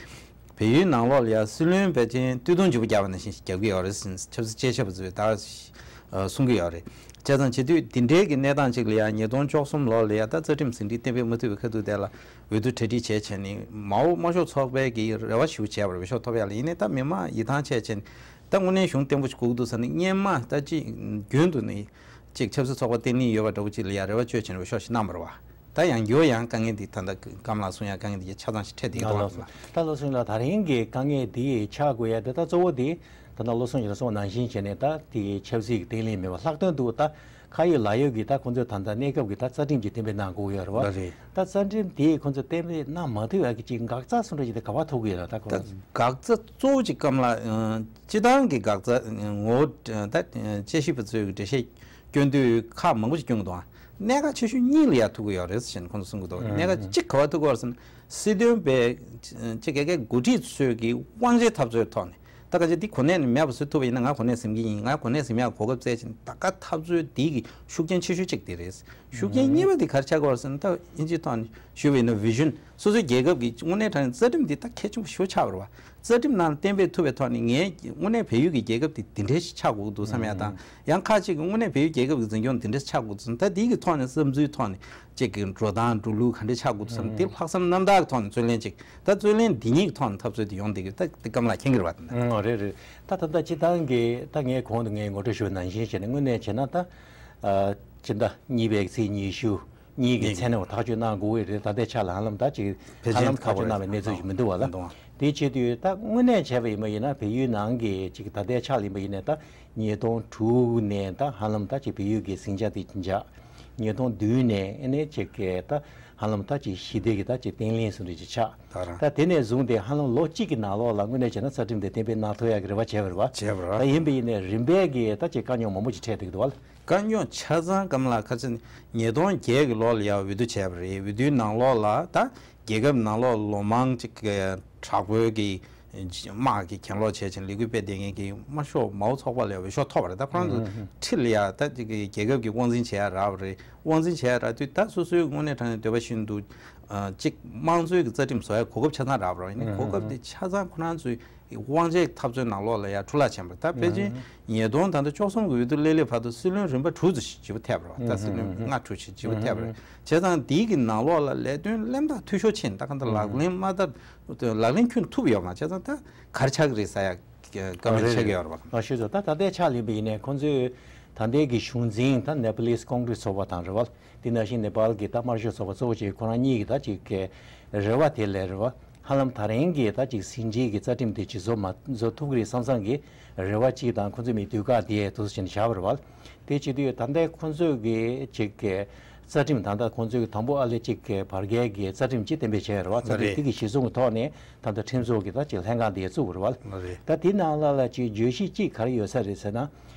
བལ་ཡུལ་ནང་ལོགས་ལ་ཡ་སྲིད་བློན་ཕལ་ཆེར་སྟོད་ཐུང་བརྗེ་པོ་བརྒྱབ་པ་ནང་བཞིན་ཞིག་བརྒྱབ་ཀྱི་ཡོད་རེད་ཟེར་ཆབ་སྲིད་དཔྱད་ཞིབ་པ་ཚོས་ད་གསུང་གི་ཡོད་རེད། བྱས་ཙང་བྱེད་དུས་འདི་འདྲའི་གི་གནས་སྟངས་ཅིག་ལ་ཡ་ཉིས་སྟོང་བཅུ་གསུམ་ལོ་ལ་ཡ་ད་རྩ་ཁྲིམས་ཟིན་བྲིས་གཏན་འབེབས་མ་ཐུབ་པའི་ཁ་ཐུག་དེ་ལ་འོས་བསྡུ་གྲ་སྒྲིག་བྱས་བྱས་ནས་མའོ་དམར་ཤོག་ཚོགས་པའི་གི་རེ་བ་ཞུ་བྱས་པ་རེད། འོས་ཤོག་ཐོབ་ཡ་ལ་ཡིན་ནའི་ད་མི་མང་ཡིད་ཐང་ཆད་བྱས་ནས་ད་དངོས་གནས་གཞུང་བརྟན་པོ་ཞིག་དགོས་ཀྱི་འདུག་ཟེར་ནས་སྔོན་མ་ད་ཅིག་རྒྱུན་དུ་ནས་ཅིག་ཆབ་སྲིད་ཚོགས་པ་བརྟན་ལྷིང་ཡོད་པ་འདྲ་བོ་ཅིག་ལ་ཡ་རེ་བ་བཅོལ་བྱས་ནས་འོས་ཤོག་ཞིག་གནང་བ་རེད་བ། ད་ཡང་བསྐྱར་ཡང་དཀའ་ངལ་འདི་ད་ལྟ་ཀརྨ་ལགས་གསུང་ཡ་དཀའ་ངལ་འདི་ཆ་ཚང་ཞིག་འཕྲད་བསྡད་ཀྱི་ལགས་འདུག་ལགས་སོ། ད་ལགས་སོ་ཡིན་ལགས། ད་རིང་གི་དཀའ་ངལ་འདི་ཆགས་དགོས་ཡ་དེ་ད་གཙོ་བོ་དེ་ད་ལྟ་བློ་བཟང་ཡིན་ལགས་གསུངས་པ་ནང་བཞིན་བྱས་ནས་ད་དེ་ཆབ་སྲིད་ཀྱི་བརྟན་ལྷིང་མེད་པ། ལྷག་དོན་དུ་ད་ཁ་ཡོད་ལག་ཡོད་ཀྱི་ད་ཁོང་ཚོས་ད་ལྟ་གནས་སྐབས་ཀྱི་ད་རྩ་ཁྲིམས་ཀྱི་གཏན་འབེབས་གནང་དགོས་ཡོད་རེད་བ། ལགས་རེད། ད་རྩ་ཁྲིམས་དེ་ཁོང་ཚོས་གཏན་འབེབས་གནང་མ་ཐུབ་ཡ་གི་ཅིག་འགག་རྩ་སུ་འདྲ་ཅིག་དེ་ག་པར་ཐུག་གི་ཡོད་ལ། ད་ཁོང་ད་ཚོ་འགག་རྩ་གཙོ་བོ་ཅིག་ཀརྨ་ལགས་སྤྱི་བཏང་གི་འགག་རྩ་ངོ་བོ་ད་དཔྱད་ཞིབ་པ་ཚོས་འགྲེལ་བཤད་སྐྱོན་དུས་ཁག་མང་པོ་ཞིག་སྐྱོན་གྱི་འདུག་ཨ། གནད་འགག་ཆེ་ཤོས་གཉིས་ལ་ཡ་ཐུག་གི་ཡོད་རེད་ཟེར་ནས་ཁོང་ཚོ་གསུང་གི་འདུག་གནད་འགག་གཅིག་ག་པར་ཐུག་གི་ཡོད་རེད་ཟེར་ན། སྲིད་དོན་པའི་ཅིག་སྒེར་གྱི་འགོ་ཁྲིད་ཚོས་ཀྱི་དབང་ཆའི་འཐབ་རྩོད་ཐོག་ནས་ད་ག་ཅིག་འདི་གོ་གནས་ནས་མེད་པ་བཟོ་ཐུབ་པ་ཡིན་ན་ང་གོ་གནས་ཟིན་གྱི་ཡིན། ང་གོ་གནས་ཟིན་ཡག་གོ་སྐབས་བཙལ་བྱས་ནས་ད་ག་འཐབ་རྩོད་འདི་གི་ཤུགས་རྐྱེན་ཆེ་ཤོས་གཅིག་དེ་རེད། ཤུགས་རྐྱེན་གཉིས་པ་དེ་ག་རེ་ཆགས་ཀྱི་ཡོད་རེད་ཟེར་ན། ད་དབྱིན་ཇིའི་ཐོག་ནས་ཞུས་པ་ཡིན་ན་བི་ཤན། སོ་སོའི་རྒྱལ་ཁབ་ཀྱི་དངོས་གནས་དྲང་གནས་རྩ་ཁྲིམས་འདི་ད་གལ་ཆེན་པོ་ཞེ་པོ་ཆགས་པ་རེད་བ། རྩ་ཁྲིམས་ནང་གཏན་འབེབས་ཐུབ་པའི་ཐོག་ནས་ངས་དངོས་གནས་བལ་ཡུལ་གྱི་རྒྱལ་ཁབ་དེ་འདི་འདྲ་ཞིག་ཆགས་དགོས་ཀྱི་འདུག་བསམ་ཡ་དང་། ཡང་ཁག་ཅིག་གིས་དངོས་གནས་བལ་ཡུལ་རྒྱལ་ཁབ་ཀྱི་འཛིན་སྐྱོང་འདི་འདྲ་ཞིག་ཆགས་དགོས་ཀྱི་འདུག་ད་འདི་གི་ཐོག་ནས་བསམ་ཚུལ་ཐོག་ནས་ཅིག་གི་འགྲོ་སྟངས་འགྲོ་ལུགས་ག་འདྲ་ཆགས་དགོས་འདུག་བསམ། འདི་ལྷག་བསམ་རྣམ་དག་གི་ཐོག་ནས་རྩོད་ལེན་ཅིག་ད་རྩོད་ལེན་འདི་གཉིས་ཀྱི་ཐོག་ནས་འཐབ་རྩོད་དེ་ཡོང་བསྡད་ཀྱི་ད་འདི་ཀརྨ་ལགས་མཁྱེན་གྱི་རེད་བ། དེ་འདྲ། ཨང་། རེད་རེད། ད་ད་ལྟ་སྤྱི་བཏང་གི་ད་ངས་གོང་དུ་ངས་ངོ་སྤྲོད་ཞུས་པ་ནང་བཞིན་བྱས་ནས་དངོས་གནས་བྱས་ན་ད་ཨ་ཕྱི་ཟླ་གཉིས་པའི་ཚེས་ཉི་ཤུ་གཉིས་ཀྱི་མཚན་ནས་ཐག་གཅོད་གནང་དགོས་ཀྱི་རེད། ད་ལྟའི་ཆ་ལ་ཧ་ལམ་ད་ཅིག་ཕལ་ཆེར་ཧ་ལམ་ཐག་གཅོད་གནང་བའི་གནས་ཚུལ་ཞིག་མི་འདུག་བ་ལ། དེ་བྱེད་དུས་ད་དངོས་གནས་བྱས་པ་ཡིན་པ་ཡིན་ན་བལ་ཡུལ་ནང་གི་ཅིག་ད་ལྟའི་ཆ་ལ་ཡིན་པ་ཡིན་ནའི་ད་ཉིས་སྟོང་དྲུག་ནས་ད་ཧ་ལམ་ད་ཅིག་བལ་ཡུལ་གྱི་ཟིང་ཆ་དེ་འཇགས། ཉིས་སྟོང་བདུན་ནས་ཨ་ནི་ཅིག་གི་ད་ཧ་ལམ་ད་ཅིག་ཞི་བདེ་གི་ད་ཅིག་བརྟན་ལྷིང་བཟོ་འདྲ་ཅིག་ཆགས། ད་རང་ད་དེ་ནས་བཟུང་སྟེ་ཧ་ལམ་ལོ་གཅིག་གི་ནང་ལོགས་ལ་དངོས་གནས་བྱས་ན་རྩ་ཁྲིམས་དེ་གཏན་འབེབས་གནང་ཐུབ་ཡག་གི་རེ་བ་བྱས་པ་རེད་བ། བྱས་པ་རེད། ད་ཡིན་པ་ཡིན་ནའི་རིམ་པས་ཀྱི་ད་ཅིག་དཀའ་རྙོག་མང་པོ་ཅིག་འཕྲད་བསྡད་ཀྱི་འདུག་བ། དཀའ་རྙོག་ཆ་ཚང་ཀརྨ་ལགས་ཁ་ཆེ་ཉིས་སྟོང་བརྒྱད་ཀྱི་ལོ་ལ་ཡང་འོས་བསྡུ་བྱས་པ་རེད། འོས་བསྡུའི་ནང་ལོགས་ལ་ད་རྒྱལ་ཁབ་ནང་ལོགས་ལོ་མང་ཅིག་གི་དྲག་པོའི་གི་དམག་གི་གྱེན་ལོག་བྱས་ཕྱིན་ལས་འགུལ་སྤེལ་བསྡད་མཁན་གྱི་དམར་ཤོག་མའོ་ཚོགས་པ་ལ་འོས་ཤོག་ཐོབ་པ་རེད། ད་ཁོ་རང་ཚོ་ཧུམ་ཧུམ། ཁྲི་ལ་ཡ་ད་ཅིག་གི་རྒྱལ་ཁབ་ཀྱི་དབང་འཛིན་བྱེད་ཡ་རག་པ་རེད། དབང་འཛིན་བྱེད་ཡ་རག་དུས་ད་སོ་སོའི་དངོས་གནས་དྲང་གནས་འདོད་པ་བཞིན་དུ་ཨ་ཅིག་དམངས་གཙོའི་གི་རྩ་ཁྲིམས་བཟོ་ཡ་གོ་སྐབས་ཆ་ཚང་རག་པ་རེད། ཡིན་ནའི་གོ་སྐབས་དེ་ཆ་ཚང་ཁོ་རང་ཚོའི་དབང་ཆའི་འཐབ་རྩོད་ནང་ལོགས་ལ་ཡ་འཁྲུག་ལྷག་ཕྱིན་པ་རེད། ད་ཕལ་ཆེར་ཉིས་སྟོང་ད་ལྟ་བཅུ་གསུམ་གི་འོས་བསྡུ་སླེབས་སླེབས་བར་དུ་སྲིད་བློན་རིམ་པ་དྲུག་ཙམ་ཞིག་བརྗེ་པོ་ཐེབས་པ་རེད་བ། ད་སྲིད་བློན་ལྔ་དྲུག་ཞིག་བརྗེ་པོ་ཐེབས་པ་རེད། བྱས་ཙང་འདིའི་གི་ནང་ལོགས་ལ་ལས་དོན་གླེན་རྟགས་འཐུས་ཤོར་ཕྱིན། ད་གང་ལྟར་ལག་ལེན་མ་བསྟར། ལག་ལེན་ཁྱོན་ཐུབ་ཡོད་མ་རེད། བྱས་ཙང་ད་ག་རེ་ཆགས་ཀྱི་རེད་ཟེར་ཡ་བཀའ་མོལ་བྱེད་ཀྱི་ཡོད་རེད་བ། ཨ་ཞུས་ཙང་ད་ད་ལྟའི་ཆ་ལ་ཡིན་པ་ཡིན་ནའི་ཁོང་ཚོས་ད་ལྟའི་གི་གཞུང་འཛིན་ད་ནེ་པ་ལིས་ཀོང་ཀྲིས་ཚོགས་པ་དང་རེད་བ། དེ་ནང་བཞིན་ནེ་པཱལ་གྱི་ད་དམར་ཤོག་ཚོགས་པ་གཙོ་བོ་བྱས་ཁོ་རང་གཉིས་ཀྱི་ད་ཅིག་གི་རེ་བ་དེ་ལས་རེད་བ། ཧ་ལམ་ད་རིང་གི་ད་ཅིག་ཟིན་བྲིས་ཀྱི་རྩ་ཁྲིམས་དེ་ཇི་བཟོ་མ་བཟོ་ཐུབ་ཀྱི་རེད་བསམ་བསམ་གྱི་རེ་བ་གཅིག་དང་ཁོང་ཚོས་མི་དུས་བཀག་དེ་དུས་ཚོད་ཕྱིན་བཞག་པ་རེད་བ། དེ་བྱེད་དུས་ད་ལྟའི་ཁོང་ཚོས་ཀྱི་ཅིག་གི་ རྩ་ཁྲིམས་ད་ལྟ་ཁོང་ཚོས་དང་པོ་ཨ་ལེ་གཅིག་གི་བར་བརྒལ་གྱི་རྩ་ཁྲིམས་གཅིག་གཏན་འབེབས་བྱས་ཡོད་རེད་བ། རྩ་ཁྲིམས་རེད། དེ་གི་གཞི་བཟུང་གི་ཐོག་ནས་ད་ལྟ་ཁྲིམས་བཟོ་གི་ད་ཅིག་ལྷན་ཁང་དེ་བཙུགས་པ་རེད་བ། རེད། ད་དེ་ནང་ལ་ལ་ཅིག་བརྗོད་གཞི་གཅིག་ག་རེ་ཡོད་ས་རེད་ཟེར་ན།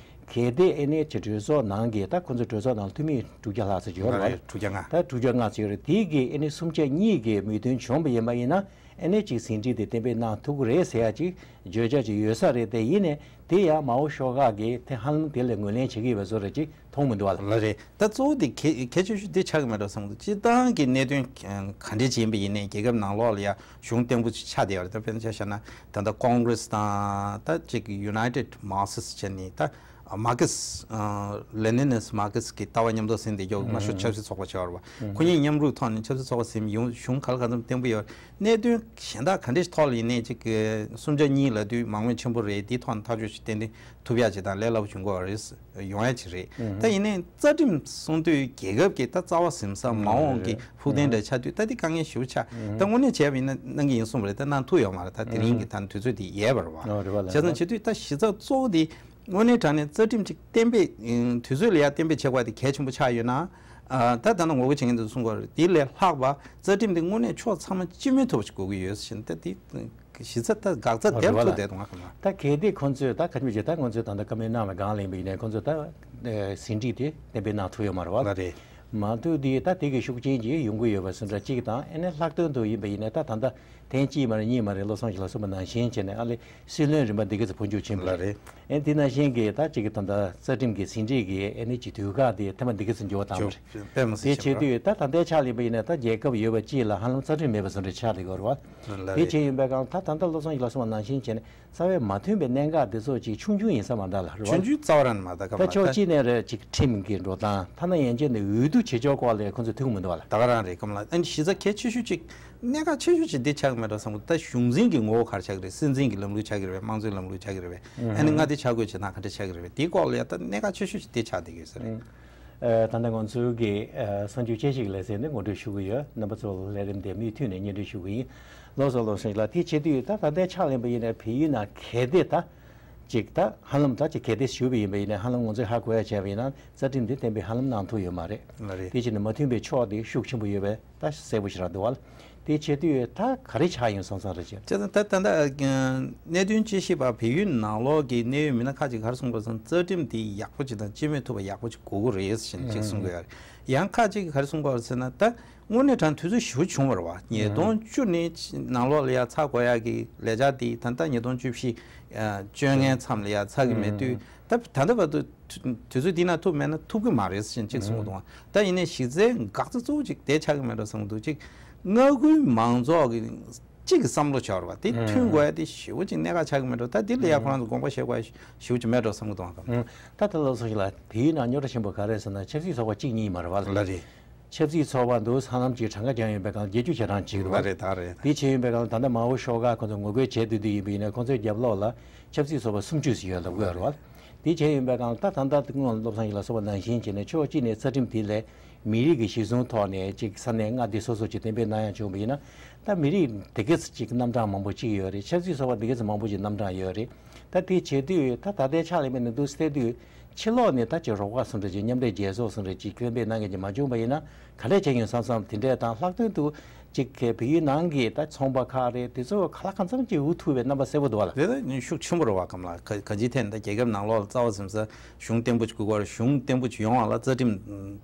གལ་ཏེ་ཨེ་ནེ་ཅིག་གྲོས་ཚོགས་ནང་གི་ད་ཁོང་ཚོ་གྲོས་ཚོགས་ནང་འཐུས་མི་དྲུག་བརྒྱ་ལྷག་ཙམ་ཡོད་རེད་བ། རེད། དྲུག་བརྒྱ་ལྔ། ད་དྲུག་བརྒྱ་ལྔ་ཙམ་ཡོད་རེད། དེ་གི་ཨེ་ནེ་སུམ་ཆ་གཉིས་ཀྱི་མོས་མཐུན་བྱུང་བ་ཡིན་པ་ཡིན་ན། ཨེ་ནེ་ཅིག་ཟིན་བྲིས་དེ་གཏན་འབེབས་གནང་ཐུབ་ཀྱི་རེད་ཟེར་ཡ་ཅིག་བརྗོད་བྱ་ཅིག་ཡོད་ས་རེད། དེ་ཡིན་ནའི་དེ་ཡང་མའོ་ཤོག་ཁག་གིས་དེ་ཧ་ལམ་དེ་ལ་ངོས་ལེན་བྱེད་ཀྱི་ཡོད་པ་བཟོ་འདྲ་ཅིག་མཐོང་མི་འདུག་བ་ལ། ལ་རེད། ད་གཙོ་བོ་དེ་གལ་གལ་ཆེ་ཤོས་དེ་ཆགས་ཀྱི་མེད་འགྲོ་བསམ་གྱི་འདུག་སྤྱིར་བཏང་གི་གནད་དོན་ག་འདྲ་ཅིག་ཡིན་པ་ཡིན་ནའི་རྒྱལ་ཁབ་ནང་ལོགས་ལ་ཡ་གཞུང་བརྟན་པོ་ཅིག་ཆགས་བསྡད་ཡོད་རེད། ད་དཔེར་ན་ཆ་བཞག་ན་ད་ལྟ་ཀོང་གྷི་རེ་སི་དང་ད་ཅིག་United Marxist་བྱས་ནས་ད་མར་ཁེ་སི་ལེ་ནིན་ནིསི་མར་ཁེ་སི་གི་ལྟ་བ་མཉམ་དུ་ཟིན་བསྡད་ཀྱོག་མ་ཤོ་ཆབ་སྲིད་ཚོགས་པ་བྱས་པ་རེད་བ། ཁོ་གཉིས་མཉམ་རུབ་ཐོག་ནས་ཆབ་སྲིད་ཚོགས་པ་ཟིན་ཡོང་གཞུང་ག་ལ་གང་འཚམ་བརྟན་པོ་ཡོད། གནད་དོན་གཞན་དག་ག་འདྲ་ཞིག་ཐོག་ལ་ཡིན་ནའི་ཅིག་གི་སུམ་ཆ་གཉིས་ལབ་དུས་མང་མོས་ཆེན་པོ་རེད། དེའི་ཐོག་ནས་ཐག་གཅོད་ཅིག་ཏན་ཏན་ཐུབ་ཡག་ཅིག་དང་ལས་སླ་པོ་བྱུང་གི་རེད། ཡོང་ཡག་ཅིག་རེད། ད་ཡིན་ནའི་རྩ་ཁྲིམས་གསུང་དུས་རྒྱལ་ཁབ་ཀྱི་ད་རྩ་བ་ཟིན་ས་མ་འོངས་ཀྱི་ཕུགས་གཏན་འདྲ་ཆགས་དུས་ད་དེ་དཀའ་ངལ་ཞེ་པོ་ཆགས། ད་དངོས་གནས་བྱས་པ་ཡིན་ན་གནང་གི་ཡིན་གསུངས་པ་རེད། ད་གནང་ཐུབ་ཡོད་མ་རེད། ད་དེ་རིང་གི་ད་དུས་ཚོད་དེ་ཡལ་བ་རེད་བ། བྱས་ཙང་བྱེད་དུས་ད་གཞི་རྩ་གཙོ་བོ་དེ་དངོས་གནས་དྲང་གནས་རྩ་ཁྲིམས་ཅིག་གཏན་འབེབས་དུས་ཚོད་ལ་ཡ་གཏན་འབེབས་བྱེད་དགོས་དེ་གལ་ཆེན་པོ་ཆགས་ཡོད་ན། ད་ད་ནང་ངོ་རྒོལ་བྱེད་མཁན་ཚོས་གསུང་གི་ཡོད་རེད། དེ་ལས་ལྷག་པ་རྩ་ཁྲིམས་དེ་དངོས་གནས་ཕྱོགས་ཚང་མ་སྤྱི་མོས་ཐོག་ཅིག་དགོས་ཀྱི་ཡོད་ཟེར་ན་ད་དེ་གཞི་རྩ་ད་འགག་རྩ་དེར་ཐུག་བསྡད་འདུག་ང་ཁོ་ན། ད་གལ་ཏེ་ཁོང་ཚོས་ད་ཁ་ཆུམ་བྱས་ད་ཁོང་ཚོས་ད་ལྟ་བཀའ་མོལ་གནང་བའི་སྒང་ལ་ཡིན་པ་ཡིན་ནའི་ཁོང་ཚོས་ད་ཟིན་བྲིས་དེ་གཏན་འབེབས་གནང་ཐུབ་ཡོད་མ་རེད་བ། ལ་རེད། མ་གཏོགས་དེ་ད་དེ་གི་ཤུགས་རྐྱེན་གྱིས་ཡོང་གི་ཡོད་པ་སུ་འདྲ་གཅིག་དང་ཨ་ནི་ལྷག་དོན་དུ་ཡིན་པ་ཡིན་ནའི་ད་ད་ལྟ་ཐེངས་གཅིག་མ་རེད་གཉིས་མ་རེད་བློ་བཟང་ཞིག་ལ་གསུངས་པ་ནང་བཞིན་བྱས་ནས་ཨ་ལེ་སྲིད་བློན་རིམ་པ་འདི་ག་ཚོ་འཕོ་འགྱུར་ཕྱིན་པ་ལ་རེད། ཨེ་དེ་ནང་བཞིན་གྱི་ད་གཅིག་གི་ད་ལྟ་རྩ་ཁྲིམས་ཀྱི་ཟིན་བྲིས་ཀྱི་ཨེ་ནི་གཅིག་དུས་བཀག་དེ་ཐེངས་མ་འདི་ག་ཚོ་འགྱུར་བ་བཏང་བ་རེད། དཔེ་མི་སྲིད་དེ་ཆེ་བྱེད་དུས་ད་ད་ལྟའི་ཆ་ལ་ཡིན་པ་ཡིན་ནའི་ད་རྒྱལ་ཁབ་ཡོད་པ་གཅིག་ལ་ཧ་ལམ་རྩ་ཁྲིམས་མེད་པ་བཟོ་འདྲ་ཆགས་བསྡད་ཡོད་རེད་བ། ལ་དེ་རེད། བྱས་ཡིན་པའི་སྒང་ད་ད་ལྟ་བློ་བཟང་ཞིག་ལ་གསུངས་པ་ནང་བཞིན་བྱས་ནས་རྩ་བའི་མ་མཐུན་པའི་གནད་འགག་དེ་ཚོ་ཅིག་ཆུང་ཆུང་ཡིན་ས་མ་འདྲ་ལ་རེད་བ། ཆུང་ཆུང་རྩ་བ་རང་མ་ད་ག་ད་མ་ཕྱོགས་ད་གཅིག་ནས་རེད་ཅིག་ཁྲིམས་ཀྱི་འགྲོ་སྟངས་ཐ་ན་ཡན་ཆད་ནས་འོས་བསྡུ་བྱེད་ཕྱོགས་སྐོར་ལ་ཁོང་ཚོས་ཐུག་མི་འདུག་བ་ལ། ད་ག་རང་རེད་སྐམ་ལགས། ཨ་ནི་གཞི་རྩ་གལ་ཆེ་ཤོས་ཅིག་གནད་འགག་ཆེ་ཤོས་ཅིག་འདི་ཆགས་ཀྱི་མེད་འགྲོ་བསམ་གི། ད་གཞུང་འཛིན་གྱི་ངོ་བོ་ག་རེ་ཆགས་ཀྱི་རེད། སྲིད་འཛིན་གྱི་ལམ་ལུགས་ཆགས་ཀྱི་རེད་པས། དམངས་གཙོའི་ལམ་ལུགས་ཆགས་ཀྱི་རེད་པས། ཨ་ནི་མངའ་སྡེ་ཆ་བགོས་བྱེད་སྟངས་ག་འདྲ་ཆགས་ཀྱི་རེད་པས། དེའི་སྐོར་ལ་ཡ་ད་གནད་འགག་ཆེ་ཤོས་ཅིག་འདི་ཆགས་བསྡད་ཀྱི་ཡོད་ས་རེད། ཨ་ད་ལྟ་ང་ཚོའི་གི་ཨ་གསར་འགྱུར་དཔྱད་ཞིབ་ལས་ཚན་འདི་ངོ་སྤྲོད་ཞུ་གི་ཡོད། རྣམ་པ་ཚོ་ལ་ལས་རིམ་དེ་མུ་མཐུད་ནས་སྙན་སྒྲོན་ཞུ་གི་ཡིན། ལགས་སོ་ལགས་སོ་ལགས། དེ་བྱེད་དུས་ད་ད་ལྟའི་ཆ་ལེན་པ་ཡིན་ན་བལ་ཡུལ་ནང་གལ་ཏེ་ད་ཅིག་ད་ཧ་ལམ་ད་ཅིག་གལ་ཏེ་ཞུས་པ་ཡིན་པ་ཡིན་ན་ཧ་ལམ་ང་ཚོས་ཧ་གོ་ཡ་བྱས་པ་ཡིན་ན་རྩ་ཁྲིམས་དེ་གཏན་འབེབས་ཧ་ལམ་གནང་ཐུབ་ཡོད་མ་རེད། ལ་རེད། དེ་བྱས་ནས་མ་མཐུན་པའི་ཕྱོགས་དེ་ཤུགས་ཆེན་པོ་ཡོད་པས་ད་གསལ་པོ་ཞིག་རང་འདུག་བ། དེ་བྱེད་དུས་ད་ག་རེ་ཆགས་ཡོང་བསམ་བསམ་རེད་ཅེས། བྱས་ཙང་ད་ད་ལྟ་གནད་དོན་དཔྱད་ཞིབ་པ་བལ་ཡུལ་ནང་ལོགས་ཀྱི་གནད་ཡོད་མི་སྣ་ཁག་ཅིག་ག་རེ་གསུང་གི་ཡོད་ཟེར་ན་རྩ་ཁྲིམས་དེ་ཡག་པོ་ཅིག་དང་སྤྱི་མོས་ཐུབ་པ་ཡག་པོ་ཅིག་དགོས་ཀྱི་རེད་ཟེར་ཅིག་གསུང་གི་ཡོད་རེད། ཡང་ཁག་ཅིག་གིས་ག་རེ་གསུང་གི་ཡོད་ཟེར་ན་ད་དངོས་གནས་དྲང་དུས་ཚོད་ཞེ་པོ་བྱུང་བ་རེད་བ། ཉིས་སྟོང་བཅུ་ནས་ནང་ལོགས་ལ་ཡ་ཚར་དགོས་ཡག་གི་ལས་འཆར་དེ་ད་ལྟ་ཉིས་སྟོང་བཅུ་བཞི་བཅོ་ལྔའི་མཚམས་ལ་ཡ་ཚར་གི་མེད་དུས་ད་ད་ལྟ་བར་དུ་དུས་ཚོད་འདི་ནང་ཐུབ་མེད་ན་ཐུབ་གི་མ་རེད་ཟེར་ཅིག་གསུང་གི་འདུག་ད་ཡིན་ནའི་གཞི་རྩའི་འགག་རྩ་གཙོ་བོ་ཅིག་དེ་ཆགས་གི་མེད་འགྲོ་བསམ་གི་འདུག་ཅིག་མངའ་ཁུལ་མང་ཚོགས་ཀྱི་གཅིག་གི་བསམ་བློ་འཆར་བ་དེ་མཐུན་དགོས་ཡ་དེ་ཞེ་པོ་ཅིག་གནད་འགག་ཆགས་གི་མེད་འགྲོ། ད་དེ་ལ་ཡ་ཁོ་རང་ཚོ་དགོངས་པ་བཞེས་དགོས་ཡ་ཞེ་པོ་ཅིག་མེད་འགྲོ་བསམ་གི་འདུག་ཨང་། ད་ད་ལྟ་སོང་ཞིག་ལ་དེའི་ནང་རྙོག་དྲ་ཆེན་པོ་ག་རེ་ཟེར་ན་ཆབ་སྲིད་ཚོགས་པ་གཅིག་གཉིས་མ་རེད་བ་ལ། ལ་རེད། ཆབ་སྲིད་ཚོགས་པ་འདུག་ས་ལམ་གྱི་གྲངས་ཀ་རྒྱང་ཡོད་པའི་སྒང་བརྒྱད་ཅུ་ཞེ་གྲངས་ཅིག་འདུག་བ། རེད་ད་རེད། དེ་བྱས་ཡོད་པའི་སྒང་ད་ལྟ་མའོ་ཤོག་ཁག་ཁོང་ཚོ་ངོ་རྒོལ་བྱས་བསྡད་དུས་ཡིན་པ་ཡིན་ན་ཁོང་ཚོའི་རྒྱབ་ལོགས་ལ་ཆབ་སྲིད་ཚོགས་པ་སུམ་ཅུ་ཞིག་ཡོད་ལབ་དགོས་རེད་བ། དེ་བྱས་ཡོད་པའི་སྒང་ད་ད་ལྟ་སྔོན་བློ་བཟང་ཡིད་ལ་སོགས་པ་ནང་བཞིན་བྱས་ནས་ཕྱོགས་གཅིག་ནས་རྩ་ཁྲིམས་དེ་ལས་མི་རིགས་ཀྱི་གཞི་བཟུང་ཐོག་ནས་ཅིག་ས་གནས་མངའ་སྡེ་སོ་སོ་ཅིག་གཏན་འབེབས་གནང་ཡ་བྱུང་བ་ཡིན་ན་ད་མི་རིགས་དེ་གས་ཅིག་རྣམ་གྲངས་མང་པོ་ཅིག་ཡོད་རེད། ཆབ་སྲིད་ཚོགས་པ་དེ་གས་མང་པོ་ཅིག་རྣམ་གྲངས་ཡོད་རེད། ད་དེ་བྱེད་དུས་ད་ད་ལྟའི་ཕྱག་ལས་མི་སྣ་འདུག་སེ་བལྟས་དུས་ཕྱི་ལོགས་ནས་ད་ཅིག་རོགས་པ་སུ་འདྲ་ཅིག་མཉམ་འབྲེལ་རྒྱལ་ཚོགས་སུ་འདྲ་ཅིག་གཏན་འབེབས་གནང་མཁན་ཅིག་མ་བྱུང་བ་ཡིན་ན་ག་འདྲས་བྱས་ཡོང་བསམ་བསམ་དེ་འདྲས་དང་ལྷག་དོན་དུ་ཅིག་གི་བལ་ཡུལ་ནང་གི་ད་ཚོང་པ་ཁག་རེད་དེ་ཚོ་ག་ལ་གང་འཚམ་ཅིག་འུ་ཐུག་པའི་རྣམ་པ་གསལ་པོ་འདུག་བ་ལ། དེ་ད་ཤུགས་ཆེན་པོ་རེད་བ། གམ་ལ་ག་གང་ཅིའི་ཐད་ནས་ད་རྒྱལ་ཁབ་ནང་ལོགས་ལ་རྩ་བ་ཟིན་ས་གཞུང་བརྟན་པོ་ཅིག་དགོས་པར་གཞུང་བརྟན་པོ་ཅིག་ཡོང་བ་ལ་རྩ་ཁྲིམས་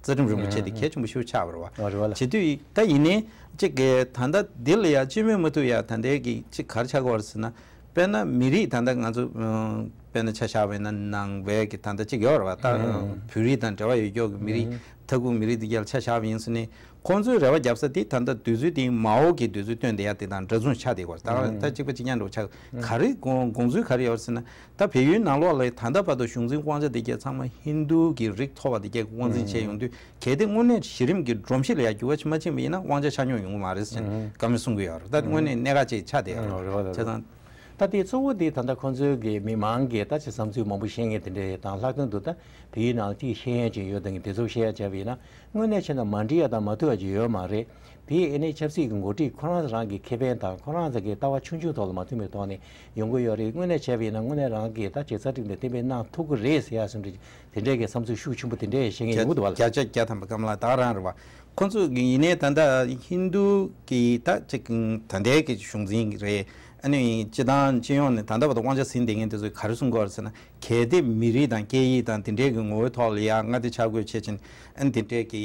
རྩ་ཁྲིམས་རིན་པོ་ཆེ་དེ་གལ་ཆེན་པོ་ཞེ་པོ་ཆགས་པ་རེད་བ། ཨ་རེད་བ་ལ། བྱེད་དུས་ད་ཡིན་ནའི་ཅིག་གི་ད་ལྟ་འདི་ལ་ཡ་སྤྱི་མོས་མ་ཐུབ་ཡ་ད་ལྟའི་གི་ཅིག་ག་རེ་ཆགས་ཀྱི་ཡོད་རེད་ཟེར་ན། དཔེར་ན་མི་རིགས་ད་ལྟ་ང་ཚོ་ཨ་དཔེར་ན་ཆ་བཞག་པ་ཡིན་ན་ནང་པའི་གི་ད་ལྟ་ཅིག་ཡོད་རེད་བ། ད་ཨ་བོད་རིགས་དང་འབྲེལ་བ་ཡོད་ཀྱོག་གི་མི་རིགས་ཨ་མཐའ་ཁུལ་མི་རིགས་འདི་ག་ལ་ཆ་བཞག་པ་ཡིན་ཟེར་ནས་ཁོང་ཚོའི་རེ་བ་རྒྱབ་ས་དེ་ད་ལྟ་དུས་ཚོད་དེ་མའོ་གི་དུས་ཚོད་སྟོན་བསྡད་ཡ་དེ་དང་འདྲ་མཚུངས་ཆགས་བསྡད་ཀྱོག་རེད། ད་ད་གཅིག་པ་གཅིག་རྐྱང་འདྲ་བོ་ཆགས་ག་རེ་དགོངས་དགོངས་ཚུལ་ག་རེ་ཡོད་རེད་ཟེར་ན། ད་བལ་ཡུལ་ནང་ལོགས་ལ་ད་ལྟ་བར་དུ་གཞུང་འཛིན་དབང་ཆ་དེ་གས་ཚང་མ་ཧིན་རྡུ་གི་རིགས་མཐོ་བ་དེ་གས་དབང་འཛིན་བྱས་ཡོང་དུས་གལ་ཏེ་དངོས་གནས་གཞི་རིམ་གྱི་སྒྲོམ་གཞི་ལ་ཡ་འགྱུར་བ་ཅིག་མ་ཕྱིན་པ་ཡིན་ན་དབང་ཆ་ཆ་སྙོམས་ཡོང་གི་མ་རེད་ཟེར་བཀའ་མོལ་གསུང་གི་ཡོད་རེད། ད་དངོས་གནས་གནད་འགག་ཅིག་ཆགས་བསྡད་ཡོད་རེད། བྱས་ཙང་ ད་དེ་གཙོ་བོ་དེ་ད་ལྟ་ཁོང་ཚོའི་གི་མི་མང་གི་ད་ཆ་བསམ་ཚུལ་མང་པོ་བཤད་མཁན་དེ་འདྲ་དང་ལྷག་དོན་དུ་ད་བལ་ཡུལ་ནང་ལ་ཅིག་ཤེས་ཡོན་ཅིག་ཡོད་དང་དེ་ཚོ་བཤད་ཡ་བྱས་པ་ཡིན་ན་དངོས་གནས་བྱས་ན་མ་འགྲིག་ཡ་དང་མ་ཐུག་ཡ་ཅིག་ཡོད་མ་རེད། དེ་ཨེ་ནས་ཆབ་སྲིད་ཀྱི་འགོ་ཁྲིད་ཁོ་རང་རང་གི་ཁེ་ཕན་དང་ཁོ་རང་ཚོ་གི་ལྟ་བ་ཆུང་ཆུང་ཐོག་ལ་མ་མཐུན་པའི་ཐོག་ནས་ཡོང་གི་ཡོད་རེད། དངོས་གནས་བྱས་པ་ཡིན་ན་དངོས་གནས་རང་གི་ད་བྱས་རྩ་ཁྲིམས་དེ་གཏན་འབེབས་གནང་ཐུབ་ཀྱི་རེད་ཟེར་ཡ་བཟོ་འདྲ་དེ་འདྲའི་གི་བསམ་ཚུལ་ཤུགས་ཆེན་པོ་དེ་འདྲ་བཤད་མཁན་ཡོང་གི་འདུག་བ་ལ། བརྒྱ་ཆ་བརྒྱ་ཐམ་པ་སྐམ་ལགས་ད་ག་རང་རེད་བ། ཁོ་ཚོས་ཡིན་ནའི་ད་ལྟ་ཧིན་རྡུ་གི་ད་ཅིག་ད་ལྟའི་གི་གཞུང་འཛིན་རེད། ཨ་ནི་སྤྱི་བཏང་སྤྱི་ཡོངས་ནས་ད་ལྟ་བར་དུ་དབང་ཆ་ཟིན་བསྡད་མཁན་དེ་ཚོས་ག་རེ་གསུང་གི་ཡོད་རེད་ཟེར་ན། གལ་ཏེ་མི་རིགས་དང་སྐད་ཡིག་དང་དེ་འདྲའི་གི་ངོ་བོའི་ཐོག་ལ་ཡ་མངའ་སྡེ་ཆ་བགོས་བྱས་ཕྱིན་ཨ་ནི་དེ་འདྲའི་གི་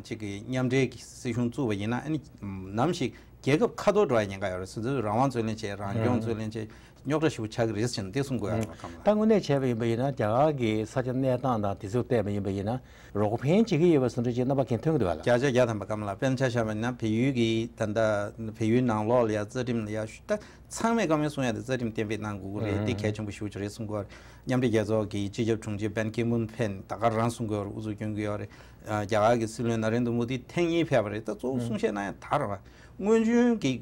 ཅིག་གི་མཉམ་འབྲེལ་གྱི་སྲིད་གཞུང་བཙུགས་པ་ཡིན་ན་ཨ་ནི་ནམ་ཞིག་རྒྱལ་ཁབ་ཁ་ཐོར་འགྲོ་ཡ་ཉེན་ཁ་ཡོད་རེད། སོ་སོའི་རང་དབང་རྩོད་ལེན་བྱས་རང་སྐྱོང་རྩོད་ལེན་བྱས་རྙོག་དྲ་ཞེ་པོ་ཆགས་ཀྱི་རེད་ཟེར་ནས་དེ་གསུང་གི་ཡོད་རེད་བ་ཁམས་ལགས། ད་དངོས་གནས་བྱས་པ་ཡིན་པ་ཡིན་ན་རྒྱ་གར་གྱི་ས་ཆ་གནས་སྟངས་དང་དེ་ཚོ་བལྟས་པ་ཡིན་པ་ཡིན་ན་རོགས་ཕན་བྱེད་ཀྱི་ཡོད་པ་བཟོ་འདྲ་ཅིག་རྣམ་པ་མཁན་ཐོན་གྱི་འདུག་བ་ལ། བརྒྱ་ཆ་བརྒྱ་ཐམ་པ་ཁམས་ལགས། དཔེར་ན་ཆ་བཞག་པ་ཡིན་ན་བལ་ཡུལ་གྱི་ད་ལྟ་བལ་ཡུལ་ནང་ལོགས་ལ་ཡ་རྩ་ཁྲིམས་ལ་ཡ་ད་ཚང་མས་བཀའ་མོལ་གསུང་ཡ་དེ་རྩ་ཁྲིམས་གཏན་འབེབས་གནང་དགོས་ཀྱི་རེད། འདི་གལ་ཆེན་པོ་ཞེ་པོ་ཅིག་རེད་གསུང་གི་ཡོད་རེད། མཉམ་འབྲེལ་རྒྱལ་ཚོགས་ཀྱི་སྤྱི་ཁྱབ་དྲུང་ཆེ་བན་ཀི་མུན་ཕེབས་ནས་ད་ག་རང་གསུང་གི་ཡོད་རེད། དབུ་འཛུགས་སྐྱོན་གྱི་ཡོད་རེད། རྒྱ་གར་གྱི་སྲིད་བློན་ན་རེན་དྲ་མོ་དི་ཐེངས་གཉིས་ཕེབས་པ་རེད། ད་གཙོ་བོ་གསུང་བཤད་གནང་ཡ་ད་རེད་བ། སྔོན་བྱོན་གྱི་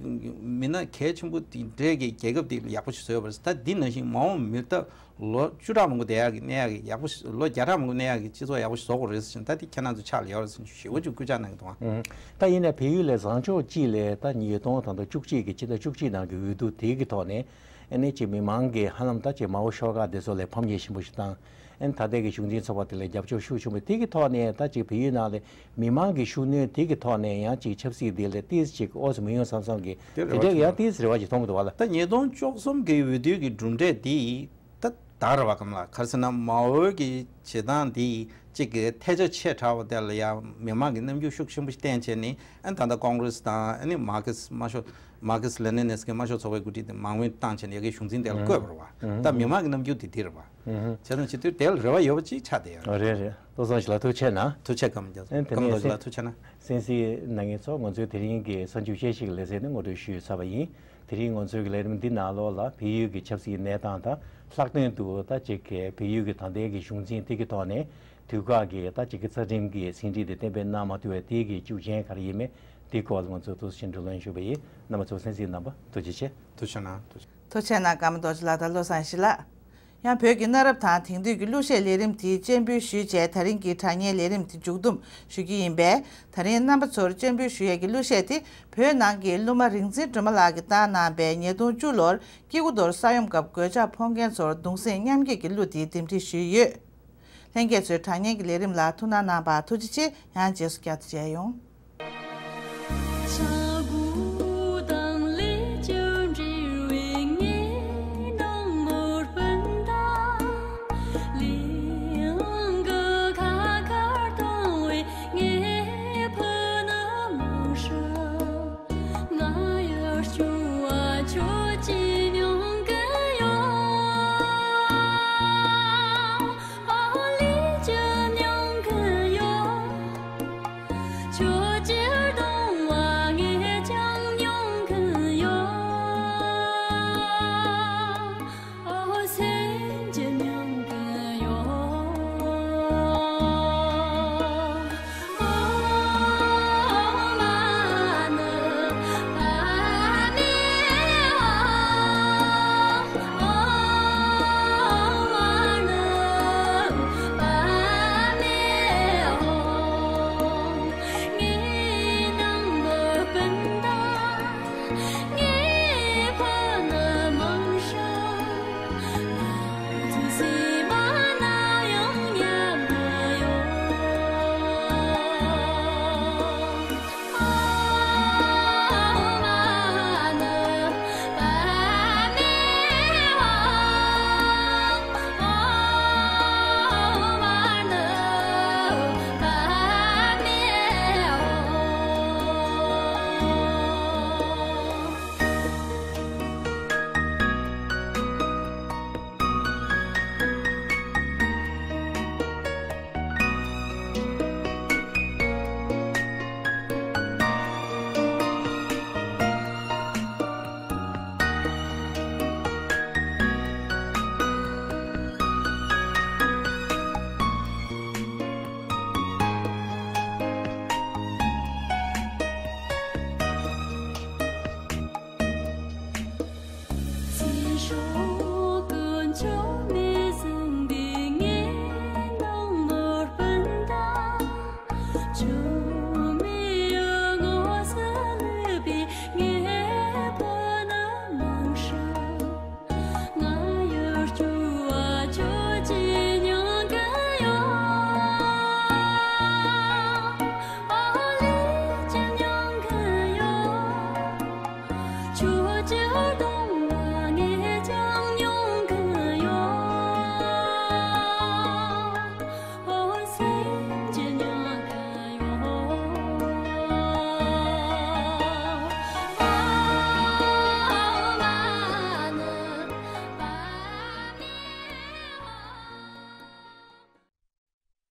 མི་སྣ་གལ་ཆེན་པོ་དེ་འདྲའི་གི་རྒྱལ་ཁབ་དེ་ཡག་པོ་ཞིག་བཟོས་ཡོད་པ་རེད། ད་འདི་ནང་བཞིན་མ་འོངས་མི་ལྟ་ལོ་བཅུ་ཕྲག་མང་པོ་བསྡད་ཡག་གི་གནས་ཡག་གི་ཡག་པོ་ཞིག་ལོ་བརྒྱ་ཕྲག་མང་པོ་གནས་ཡག་གི་སྤྱི་ཚོགས་ཡག་པོ་ཞིག་བཟོ་དགོས་རེད་ཟེར་ནས་ད་དེ་ཁྱེད་རང་ཚོ་ཕྱག་ལ་ཡོད་རེད་ཟེར་ནས་ཞེ་པོ་ཅིག་སྐུལ་ལྕག་གནང་གི་འདུག་ཨ། ད་ཡིན་ནའི་བལ་ཡུལ་ལ་བཟང་ཕྱོགས་གཅིག་ལས་ད་ཉིས་སྟོང་ད་ལྟ་བཅུ་གཅིག་གི་ཕྱི་ཟླ་བཅུ་གཅིག་ནང་གི་འོས་བསྡུ་དེ་གི་ཐོག་ནས་ཨ་ནི་ཅིག་མི་མང་གི་ཧ་ལམ་ད་ཅིག་མའོ་ཤོག་ཁག་དེ་ཚོ་ལ་ཕམ་ཉེས་ཆེན་པོ་ཞིག་བཏང་། ཨ་ནི་ད་ལྟའི་གི་གཞུང་འཛིན་ཚོགས་པ་དེ་ལ་རྒྱབ་སྐྱོར་ཤུགས་ཆེན་པོ་དེ་གི་ཐོག་ནས་ད་ཅིག་བལ་ཡུལ་ནང་ལ་མི་མང་གི་ཤུགས་སྣོན་དེ་གི་ཐོག་ནས་ཡང་ཅིག་ཆབ་སྲིད་དེ་ལ་ཏིས་ཅིག་ཨོ་ཙི་མི་ཡོང་བསམ་བསམ་གི་དེ་རེ་དེ་འདྲའི་གི་ཡང་ཏིས་རེ་བ་ཞིག་མཐོང་གི་འདུག་བ་ལ། ད་ཉིས་སྟོང་བཅུ་གསུམ་གི་འོས་བསྡུ་གི་གྲུབ་འབྲས་དེ་ད་ད་རེད་བ་གམ་ལགས། ག་རེ་ཟེར་ན་མའོ་གི་བྱེད་སྟངས་དེ་གཅིག་གི་ཐལ་ཆ་ཆེ་དྲགས་པ་དེ་ལ་ཡང་མི་མང་གི་རྣམ་འགྱུར་ཤུགས་ཆེན་པོ་ཞིག་བསྟན་བྱས་ནས་ཨ་ནི་ད་ལྟ་ཀོང་རེས་དང་ཨ་ནི་མར་ཁེ་སི་དམར་ཤོག་མར་ཁེ་སི་ལེ་ནིན་གྱི་དམར་ཤོག་ཚོགས་པའི་འགོ་ཁྲིད་དེ་མར་ངོས་བཏང་བྱས་ནས་ཡ་གི་གཞུང་འཛིན་དེ་ལ་བསྐོས་པ་རེད་བ། ད་མི་མང་གི་རྣམ་འགྱུར་དེ་དེ་རེད་བ། བྱས་ཙང་སྤྱི་འཐུས་དེ་ལ་རེ་བ་ཡོད་པ་ཅིག་ཆགས་བསྡད་ཡོད་རེད། རེད་རེད། བློ་བཟང་ཞིག་ལ་ཐུགས་རྗེ་ཆེ་གནང་། ཐུགས་རྗེ་ཆེ་གམ་རྒྱ་མཚོ་གམ་རྡོ་རྗེ་ལགས་ཐུགས་རྗེ་ཆེ་གནང་། གསན་གཟིགས་གནང་མཁན་ཚོ་ང་ཚོའི་དེ་རིང་གི་གསར་འགྱུར་དཔྱད་གཞིག་ལེ་ཚན་ནི་ངོ་སྤྲོད་ཞུས་ཚར་བ་ཡིན། དེ་རིང་ང་ཚོའི་གི་ལས་རིམ་འདི་ནང་ལོགས་ལ་བལ་ཡུལ་གྱི་ཆབ་སྲིད་གནས་སྟངས་དང་ལྷག་དོན་དུ་ད་ཅིག་གི་བལ་ཡུལ་གྱི་ད་ལྟའི་གི་གཞུང་འཛིན་དེ་གི་ཐོག་ནས་དུས་བཀག་གི་ད་ཅིག་གི་རྩ་ཁྲིམས་ཀྱི་ཟིན་བྲིས་དེ་གཏན་འབེབས་གནང་མ་ཐུབ་པའི་དེ་གི་རྒྱུ་རྐྱེན་ག་རེ་ཡིན་མིན་དེ་སྐོར་ལ་ང་ཚོ་ཐུགས་རྗེ་ཆེ་འགྲོ་གླེང་ཞུས་པ་ཡིན། རྣམ་པ་ཚོ་གསན་གཟིགས་གནང་བ་ཐུགས་རྗེ་ཆེ། ཐུགས་རྗེ་ཆེ་གནང་། ཐུགས་རྗེ་ཆེ། ཐུགས་རྗེ་ཆེ་གནང་། ཀརྨ་རྡོ་རྗེ་ལགས་དང་བློ་བཟང་ཞི་ལགས། ཡང་བོད་ཀྱི་གནའ་རབས་དང་དེང་དུས་ཀྱི་གླུ་གཞས་ལས་རིམ་དེའི་སྤྱན་འབུལ་ཞུས་རྗེས་ད་རིང་གི་དྲ་བརྙན་ལས་རིམ་དེ་མཇུག་བསྡོམས་ཞུ་རྒྱུ་ཡིན་པས། ད་རིང་རྣམ་པ་ཚོར་སྤྱན་འབུལ་ཞུ་ཡས་ཀྱི་གླུ་གཞས་དེ་བོད་ནང་གི་གླུ་མ་རིག་འཛིན་སྒྲོལ་མ་ལགས་ཀྱིས་བཏང་གནང་པའི་ཉིས་སྟོང་བཅུ་ལོར་སྐྱེ་རྒུ་མདོར་ས་ཡོམ་སྐབས་གོད་ཆག་ཕོག་མཁན་ཚོར་གདུང་སེམས་མཉམ་སྐྱེད་ཀྱི་གླུ་དེ་རྟེན་འབྲེལ་ཞུས་ཡོད། ལྷན་རྒྱས་ཚོས་དྲ་བརྙན་གྱི་ལས་རིམ་ལ་ཐུགས་སྣང་གནང་བར་ཐུགས་རྗེ་ཆེ། ཡང་རྗེས་སུ་བསྐྱར་དུ་མཇལ་ཡོང་།